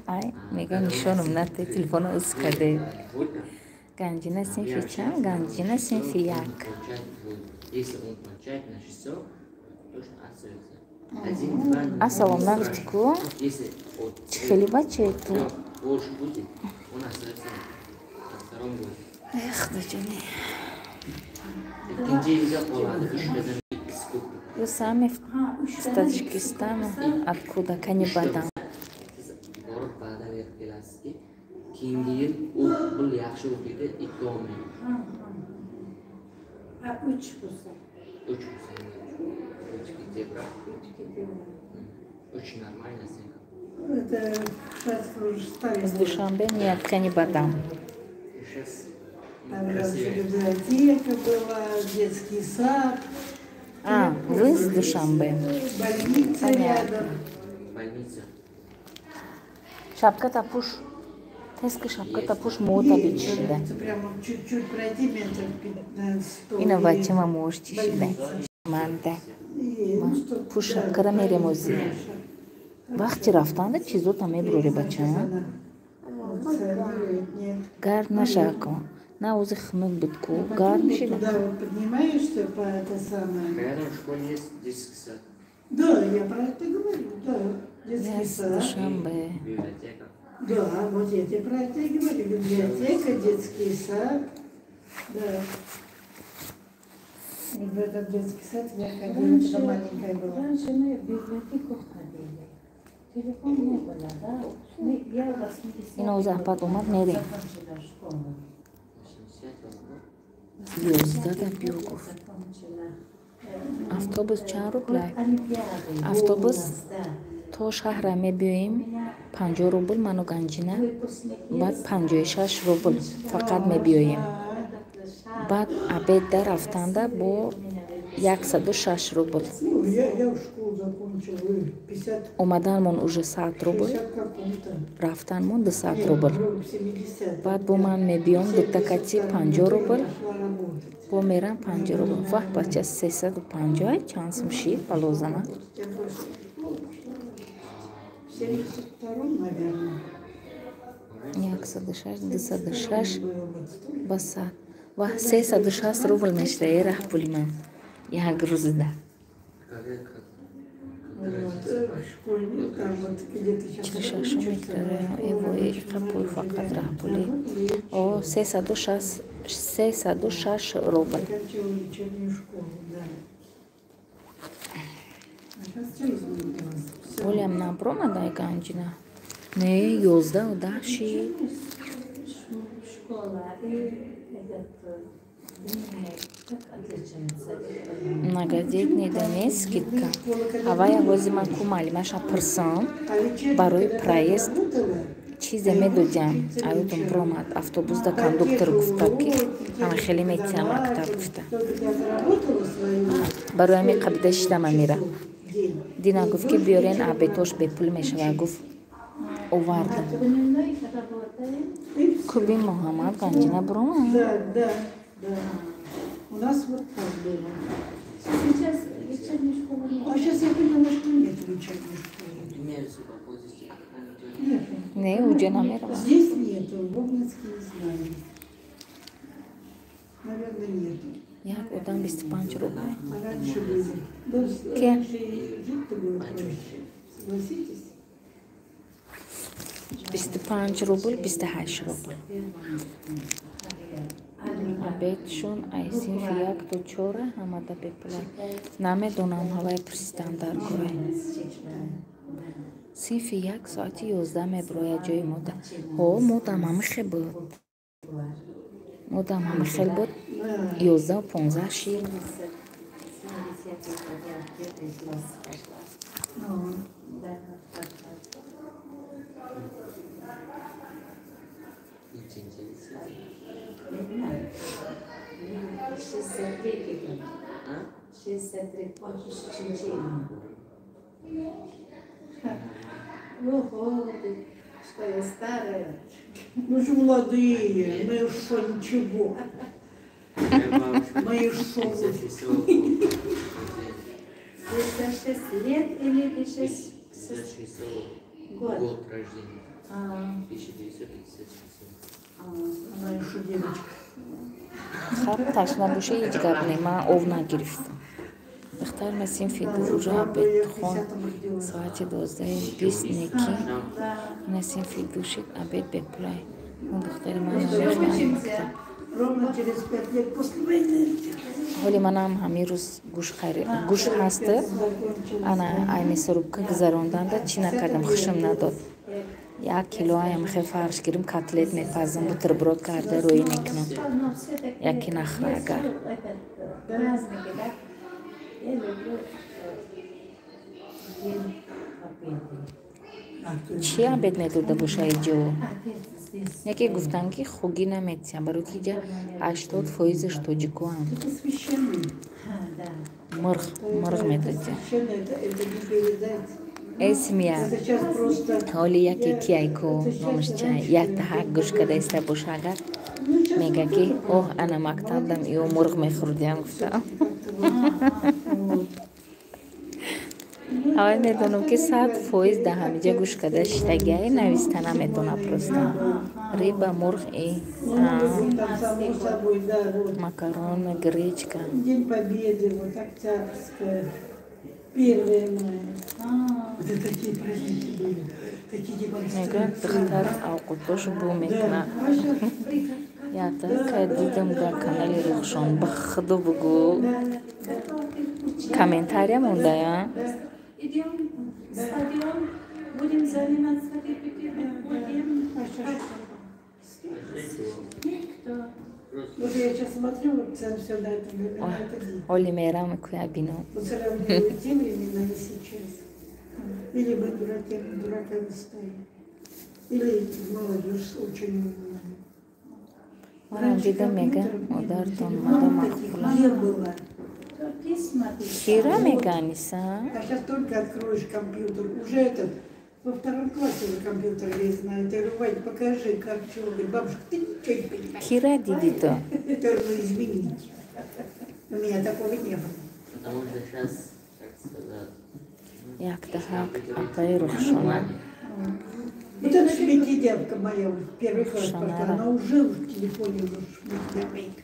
Ай, мега нишонам нате, телефона уз карде. Ганҷина синфи чанд? Ганҷина синфи як. Если он кончает на шестёрку, точно остается. Один, два, ноль, Ассалом нагуфти ку? Если от Чӣ хеле бачае ту? Больше будет, он остается на втором годе. Эх, даҷони. Ikkinchi yilga qoladi, uchtadan ikkisi ko'p. Вы сами с Таджикистана? Откуда? Канибадам. Siz borib va'da berib kelasizki, keyingi yil u bu yaxshi o'qiydi, ikki olmaydi. Ha, uch bo'lsa? Uch bo'lsa, uch ketaveradi. Uch ketaveradi. Uch нормально sen. Это сейчас уже стали. Из Душанбе? Нет, Канибадам. Сейчас Там раньше библиотека была, детский сад. А, вы из Душанбе? Больница Понятно. Рядом. Больница. Шапката пуш. Теска шапката пуш мӯта бичида. Это прямо чуть-чуть пройти метров 100. Ина бачама мӯш чишида. Манда. И, ну, что, Пуш шапкара меремозӣ. Вақти рафтанда чизота мебурори, бача. Нет. Гард нашако. На ози хунук буд ку. Гарм шида. Туда вот поднимаешься по это самое. Рядом в школе есть детский сад. Да, я про это говорю, да. Детский Я с сад. Душанбе. Библиотека. Да, вот я тебе про это и говорю. Библиотека, детский сад. Да. И в этот детский сад я ходила, когда маленькая была. Раньше мы в библиотеку ходили. Телефон не было, да? Я в 80 Ина ози апад омад мерем. Закончила школу. 80 11-да биё гуфт. Закончила. Автобус чанд рублай? Олимпиады. Автобус У нас, да. то шаҳра мебиёем 50 рубл ману Ганҷина, Выпускники. баъд 56 рубл фақат мебиёем, баъд обедда рафтанда бо 106 рубл. Ну, я в школу закончила, 50, Омаданмон уже 100 рубл, 60 каком-то. рафтанмон 200 Нет, рубл. в 70. Баъд бо ман мебиём дутакати 50 рубл, Пошла работать. бо мерам 50 рубл. Ваҳ, бача, 350 чанд сум шид балозана? Я бросила школу, пошла работать. В 72-м, наверное. 106, 206 Было вот столько. ба сад. Ваҳ, 360 рубл мешуда е раҳпули ман як рӯзида. Когда, как, Вот, в школе, там вот где ты сейчас 46 микрорайон эвои иқа пул фақат раҳпулӣ о 306, 306 рубл. Заканчивала вечернюю школу, да. А сейчас все изменилось. Всё. Олям набромадай Ганҷина? Не, 11-у 10 шид. Школа и этот дневник, как отличается? Многодетный да не скидка. Ҳавая вози ман ку маълимаша пурсам А вечерняя, барои когда проезд работала, чизе медодиам, аёдум бромад автобусда кондуктор гуфта, ки ҳама хеле метиҳам мактаб гуфта. Только я заработала свою Барои ҳамин қабида шидам амира. день. Дина гуфт, ки биёрен, обедош бепул мешавад, гуфт, овардам. Дневной работаем. И всё. Куби Муҳаммад Ганҷина бромад. Да. У нас вот так было. Сейчас вечерней школы нет. А сейчас я поняла, что нет вечерней школы. Примеры по позиции. Нет. Не, уҷа намеравад. Здесь нету, в Обнинске не знаю. Наверное, нету. Як одам 25 рубл. А раньше были. Да, Ке? раньше и жить-то было проще. Согласитесь? 25 рубл, 28 рубл. Обедшон ай синфи як то чора ҳамада бепула. Намедонам, ҳавай пурсидан дар кора. Синфи як соати 11 мебирояд ҷои мода. Ҳо, модам ҳамихе буд. Модам ҳамихел буд. 11-у 15 шид. 70-й год я в первый класс пошла. Ну, Да, пошла. Nechinchi Не знаю. 63 год. Ha? 63, 63 yil. Ого, что я старая. Мы же молодые, мы еще ничего. Мы еще... 56 лет или 56 год? Год рождения. 1956. Она еще девочка. Хаб ташна буше ҳеҷ гап не, ман ов нагирифтам. Духтар ма синфи ду уже обед хон, соати 12:20 неки. Ина синфи ду шид, обед бепулай. Он духтари ман намехоҳад мактаб. Ровно через 5 лет после войны. Ҳоли манам ҳамин рӯз гӯш ҳаст. Ана ай мясорубка гузаронданда чӣ накардам, хушм надод. Як кило аям хе фарш гирим, котлет мепазам, бутерброд карда рӯӣ мекунам. Яки нахра агар. Чӣ обед медода боша иҷо? Яке гуфтанд, ки хугӣ наметиҳам, барои ки иҷа 80%-ш тоҷикоам. Мурғ медодиям. Э, семья, ҳоли яке кияйко номаш чай, як таҳак гӯш карда иста боша агар, мега ки оҳ, ана мактабдам ё мурғ мехӯрдиям гуфтам. Аввал медонам, ки 100% дар ҳамиҷа гӯш карда шиштагиае, нависта наметона просто. Рыба, мурғ и макарон, гречка. День Победы, вот Октябрьская, 1 мая. Вот это такие праздники были, такие демонстрации. Мегӯяд, духтар авқотош бу мекунад. Ята кай дидам дар канали Рухшон, ба худо бугӯ. Комментария мондая? Идем в стадион, будем заниматься репетицией, будем. Никто. Вот я сейчас смотрю, вот все на это день. Оли мерам куя бино. Вот сравниваю те времена и сейчас. Или мы дураками стали. Или молодежь очень умная. Манам дидам, мега, модартон мада мақбула. Не было. Кира мега, Аниса? А сейчас только откроешь компьютер, уже этот, во втором классе уже компьютер весь знает. Я говорю, Вань, покажи, как чего. Говорит, бабушка, ты ничего не понимаешь. Кира дидито. Это, ну, извините. У меня такого не было. Потому что сейчас, как сказать... Як таҳак, апаи Рухшона. Вот эта шмекидявка моя в первый класс пошла, она уже в телефоне уже шмекидявка.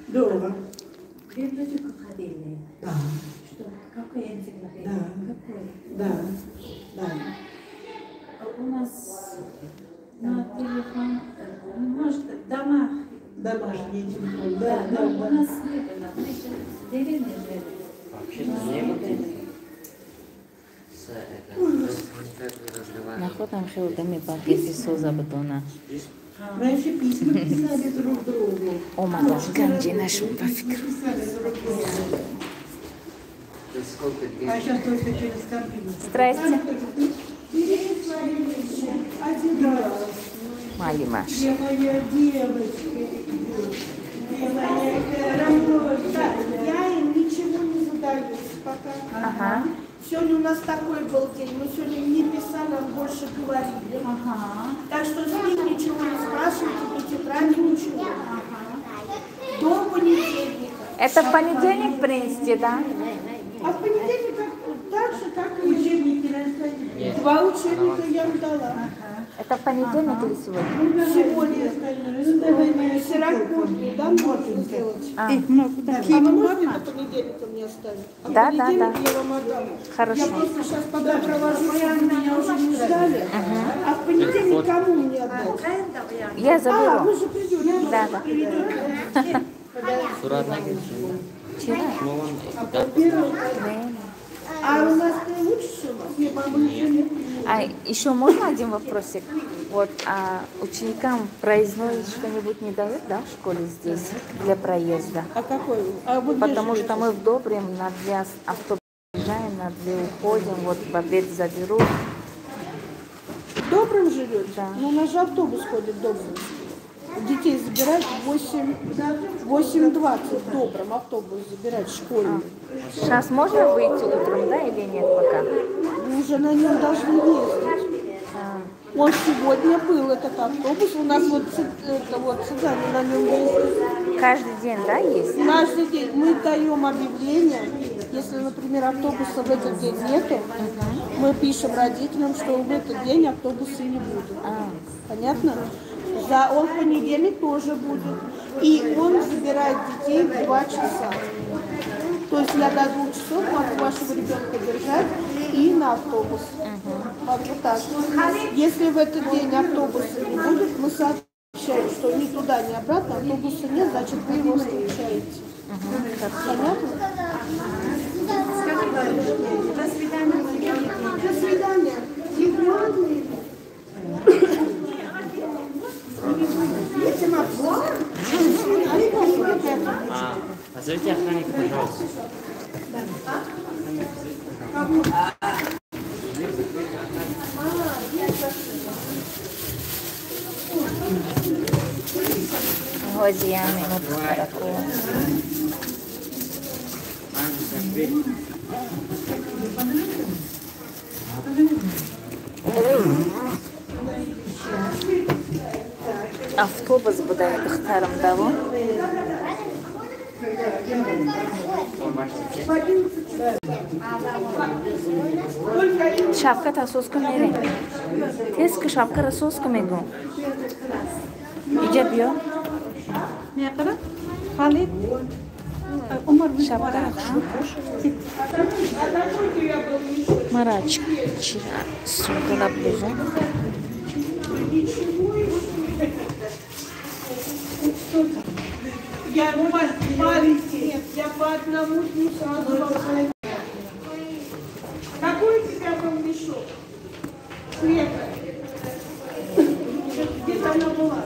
Долго. В библиотеку ходили? Да. Что? Какой энциклопедия? Да. Какой? Да, да. У нас на телефон, может, домах. Домашний телефон, да, да, но да. У нас не было, мы же в деревне жили. Вообще-то не было. Находам хел дами багети соза бидона. Раньше письма писали друг другу. Омадам ганҷинашон ба фикр. Писали друг другу. А сейчас только через компьютер. Здрасте. Один раз. Малимаш. Где моя девочка идет? Где моя хорошая? Я им ничего не задаю пока. Ага. Сегодня у нас такой был день. Мы сегодня не писали, а больше говорили. Ага. Так что с них ничего не спрашивайте, ни тетради, ничего. Ага. До понедельника. Это в понедельник принести, да? А в понедельник так же, как и Учебники раздали. Два учебника я им дала. Ага. Это в понедельник или сегодня? Сегодня. Ну, давай моя Ксерокопию, да, можно сделать? А, А вы можете до понедельника мне оставить? А в Да, да, понедельник я вам отдам. Хорошо. Я просто сейчас пока провожу, чтобы меня уже не ждали. А в понедельник кому мне отдать? Я А, заберу. вы же придете. Да, да. Surat nagirsin. Чира? Шумо А у нас ты учишься у нас? Нет, мама еще не А еще можно один вопросик? Вот, а ученикам проездной что-нибудь не дают, да, в школе здесь для проезда? А какой? А вы где Потому что живете? мы в Добрем на две автобус приезжаем, на две уходим, вот в обед заберу. В Добром живете? Да. Ну, у нас же автобус ходит в Добром. Детей забирать в 8:20 в Добром автобус забирать школьный. Сейчас можно выйти утром, да, или нет пока? уже на нем должны ездить. Он сегодня был, этот автобус. У нас вот, это вот цыгане на нем ездят. Каждый день, да, есть? Каждый день. Мы даем объявление. Если, например, автобуса в этот день нету, мы пишем родителям, что в этот день автобуса не будет. Понятно? Он в понедельник тоже будет. И он забирает детей в 2 часа. То есть я до 2 часов могу вашего ребенка держать и на автобус. Вот так. Если в этот день автобуса не будет, мы сообщаем, что ни туда, ни обратно автобуса нет, значит вы его встречаете. Понятно? До свидания. До свидания. Позовите охранника, пожалуйста. Автобус будай духтарам даво. Шапка тасоз ку мерем. Тез ки шапкара соз ку мегум. Иҷа биё. Шапкара хушрӯ пӯш. Мара чира сумкала блузу. Я маленький, я по одному дню сразу вам. Какой у тебя был мешок? Света. Где-то она была.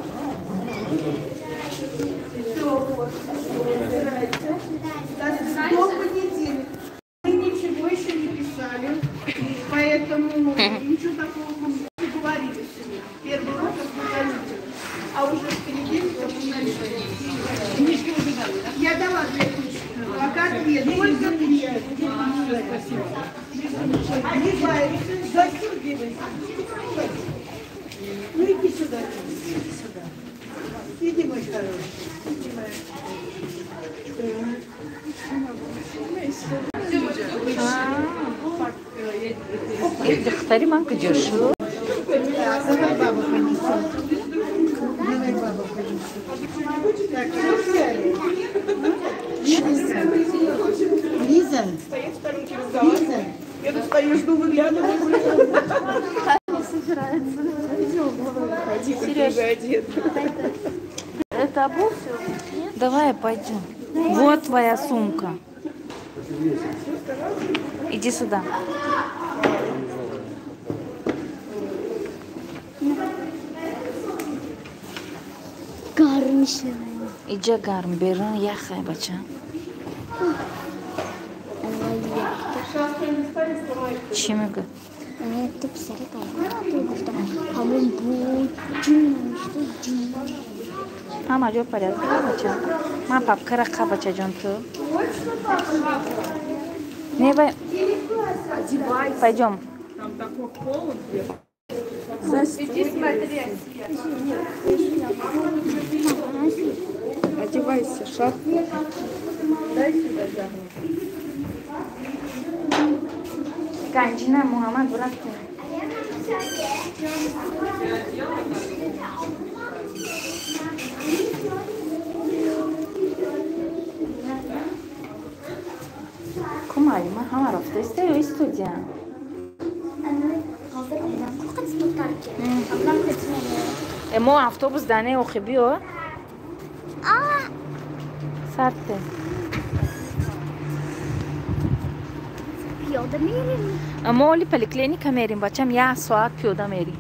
Все, вот. Убирайте. До понедельника. Мы ничего еще не писали, поэтому ничего такого мы не говорили сегодня. Первый урок ознакомительный. А уже в понедельник мы начнем. Книжки уже дали, да? Я дала 2 книжки. Пока 2, только 2. Спасибо. Одеваемся. Застегивайся. Ну иди сюда. Иди сюда. Иди, мой хороший. Иди, моя. Духтари ман куҷо шуд? Давай баба понесет. Давай баба понесет. Так, что взяли? Лиза? Лиза? Я тут стою, жду, выглядываю. Сережа, это обувь? Давай пойдем. Вот твоя сумка. Иди сюда. Гарм. Иҷа гарм, берун яхай, бача. Чӣ мегӯ? Ҳама ҷо порядка, бача. Ман папкара қа, бачаҷон, ту. Не, бай. Пойдем. Иди смотри. Одевайся, шапку. Дай сюда, Жанна. Ганҷина Муҳаммад бурафтем. Ку муаллима ҳама рафтаиста ё истодия? Мо автобус дане охи биё. Сарте. Пиёда мерем. Мо оли поликлиника мерем, бачам, як соат пиёда мерем.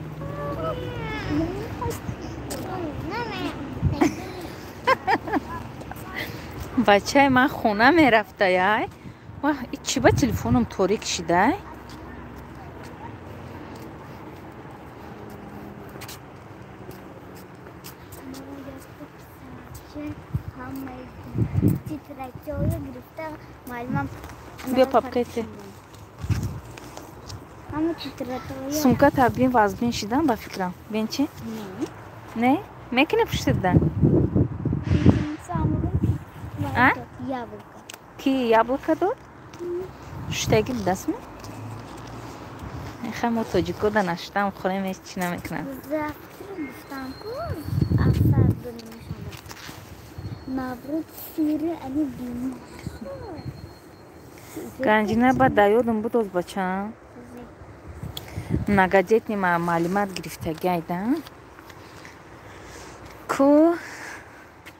Бачаи ман хона мерафта, яй. Ваҳ, чӣ ба телефоном торик шидай? Биё папкайте. Сумка табин вазбин шидан ба фикрам. Бин чи? Не? Мекунӣ пуштида? А? Ки яблоко дод? Шуштаги будастми? Ха мо тоҷико да наштам хӯрем ҳеч чӣ намекунам. Ганҷина ба да ёдам буд оз бача. Многодетный маълумат гирифтаги айда. Ку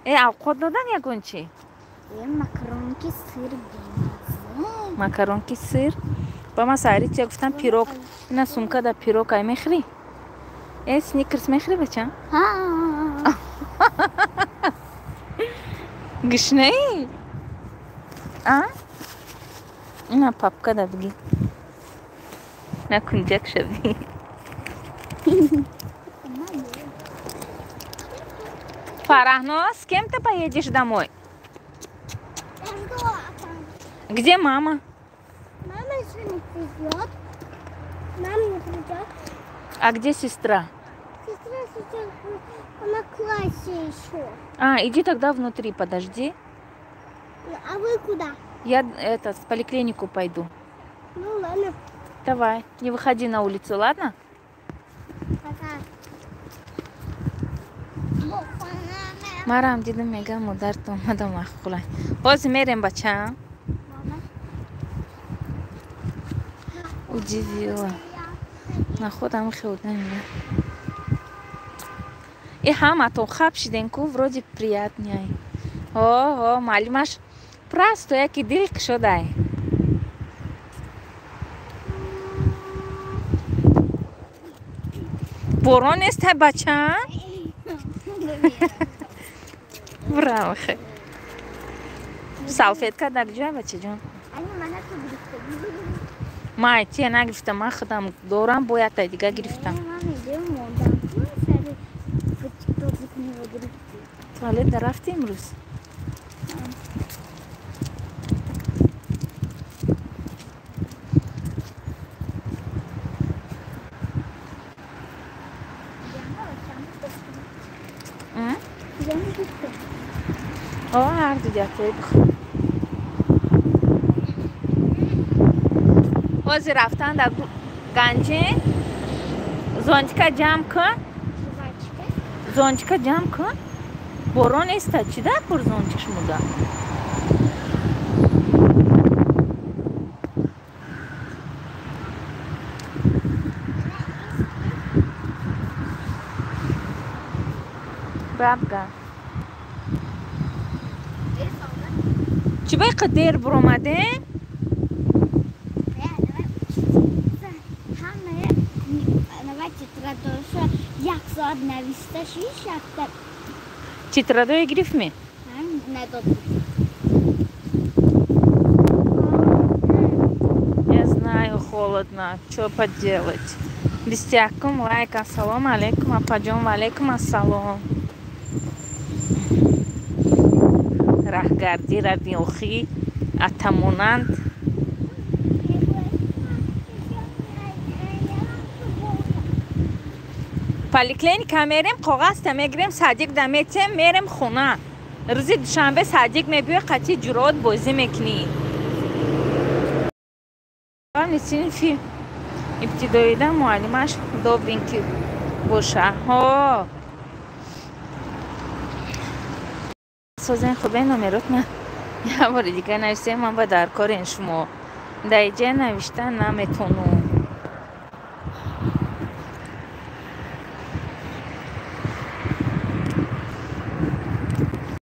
авқот додан ягон чи? Макаронки сыр бемаза. Макаронки сыр? Ба ман саҳари чия гуфтам пирог. Ина сумка да пирог ай мехӯрӣ? Сникерс мехӯрӣ бача? Гушнаӣ? А? Ина папка да бигӣ. На кунҷак шавӣ. Фарахноз, с кем ты поедешь домой? Где мама? Мама еще не придет. Мама не придет. А где сестра? Сестра сейчас она в классе еще. А, иди тогда внутри, подожди. А вы куда? Я в поликлинику пойду. Ну ладно. Давай, не выходи на улицу, ладно? Пока. Марам дидам мегам модарт омадам махқулай. Ҳозир мерем бача. Удивила. На худам хелдам. И ҳаматон хаб шиден ку вроде приятней. О, маълимаш просто яки дил кушодай. Борон нест бача? Браво. Салфетка дар ҷой бачаҷон? Ман тия нагирифтам, ман худам дорам, бояд тай дига гирифтам. Туалет да рафти имрӯз? О, ҳарду ҷатои бихӯр. Ҳозир рафтан дар Ганҷин. Зонтика ҷамъ кун. Зонтика ҷамъ кун. Борон неста, чӣ дар кор зонтик шумода? Бабга. Чӣ ба иқа дер буромадем? Тетрадое гирифтми? Я знаю, холодно. Что поделать? Бистякум лайк. Ассалому алейкум, апаҷон. Ва алейкум ассалом. Раҳгардӣ рабиохӣ атамонанд. Поликлиника мерем, коғазта мегирем, садик да метем, мерем хона. Рӯзи душанбе садик мебиёй, қатъи ҷуръот бозӣ мекунӣ. Синфи ибтидоида муаллимаш добренький боша. Ҳо. Созен хубе номеротна. Я бори дига нависем, ман ба дар корен шумо. Дар иҷа навишта наметонам.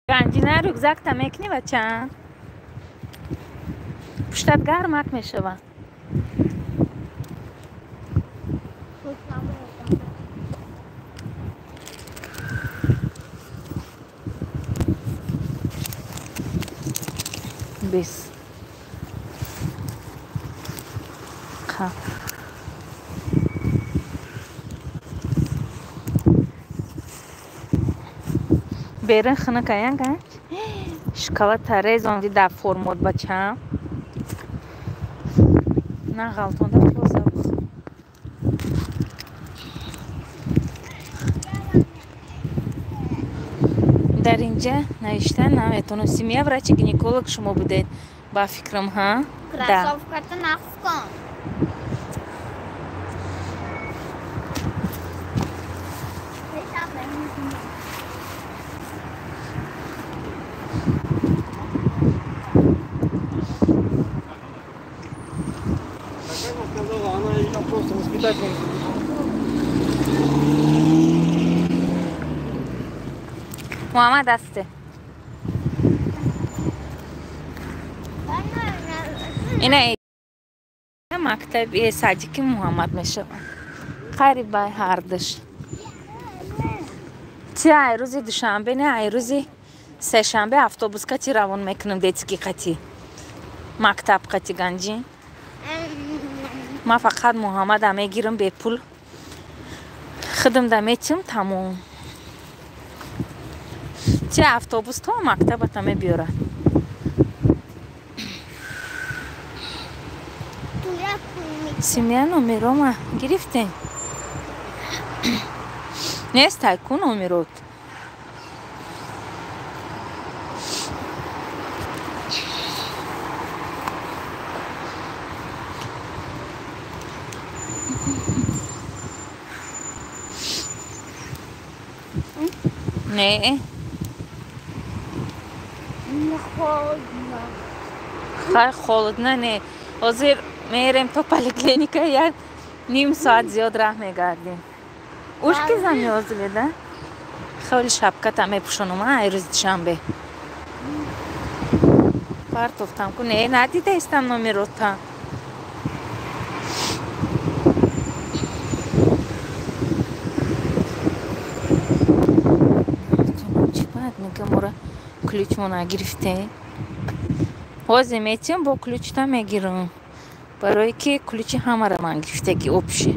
Ганҷина рюкзакта мекунӣ бача? Пуштат гармак мешавад. Бис. Ха. Берин хунукаян ганҷ. Шоколад резонди дар формот бача. На ғалтонда тоза бихӯр. Дар инҷа навишта наметавонам. Семья врачи гинеколог шумо будед ба фикрам, ҳа? Кроссовката нақс кун. Сказала, она ее просто воспитатель. Муҳаммад асте. Ина мактаби садики Муҳаммад мешавад. Қариб бай ҳардуш. Чи ай рӯзи душанбе, не ай рӯзи сешанбе автобус кати равон мекунем, детский қати. Мактаб қати ганҷи. Ман фақат Муҳаммада мегирам бепул. Худам да метим тамом. Чи автобус то мактабата мебиёрад. Семья номерома гирифтем? Нест ай ку номерот. Не. Холодно. Хай холодно не. Ҳозир мерем то поликлиника, як ним соат зиёд раҳ мегардем. Ушки замёрзли, да? Хеле шапката мепӯшонам, ай рӯзи душанбе. Партофтам ку не, надидаистам номерота. Чӣ бояд мегам, ора ключ мо нагирифтем. Ҳозир метиҳам, бо ключта мегирам. Барое ки ключи ҳамаро ман гирифтаги общий.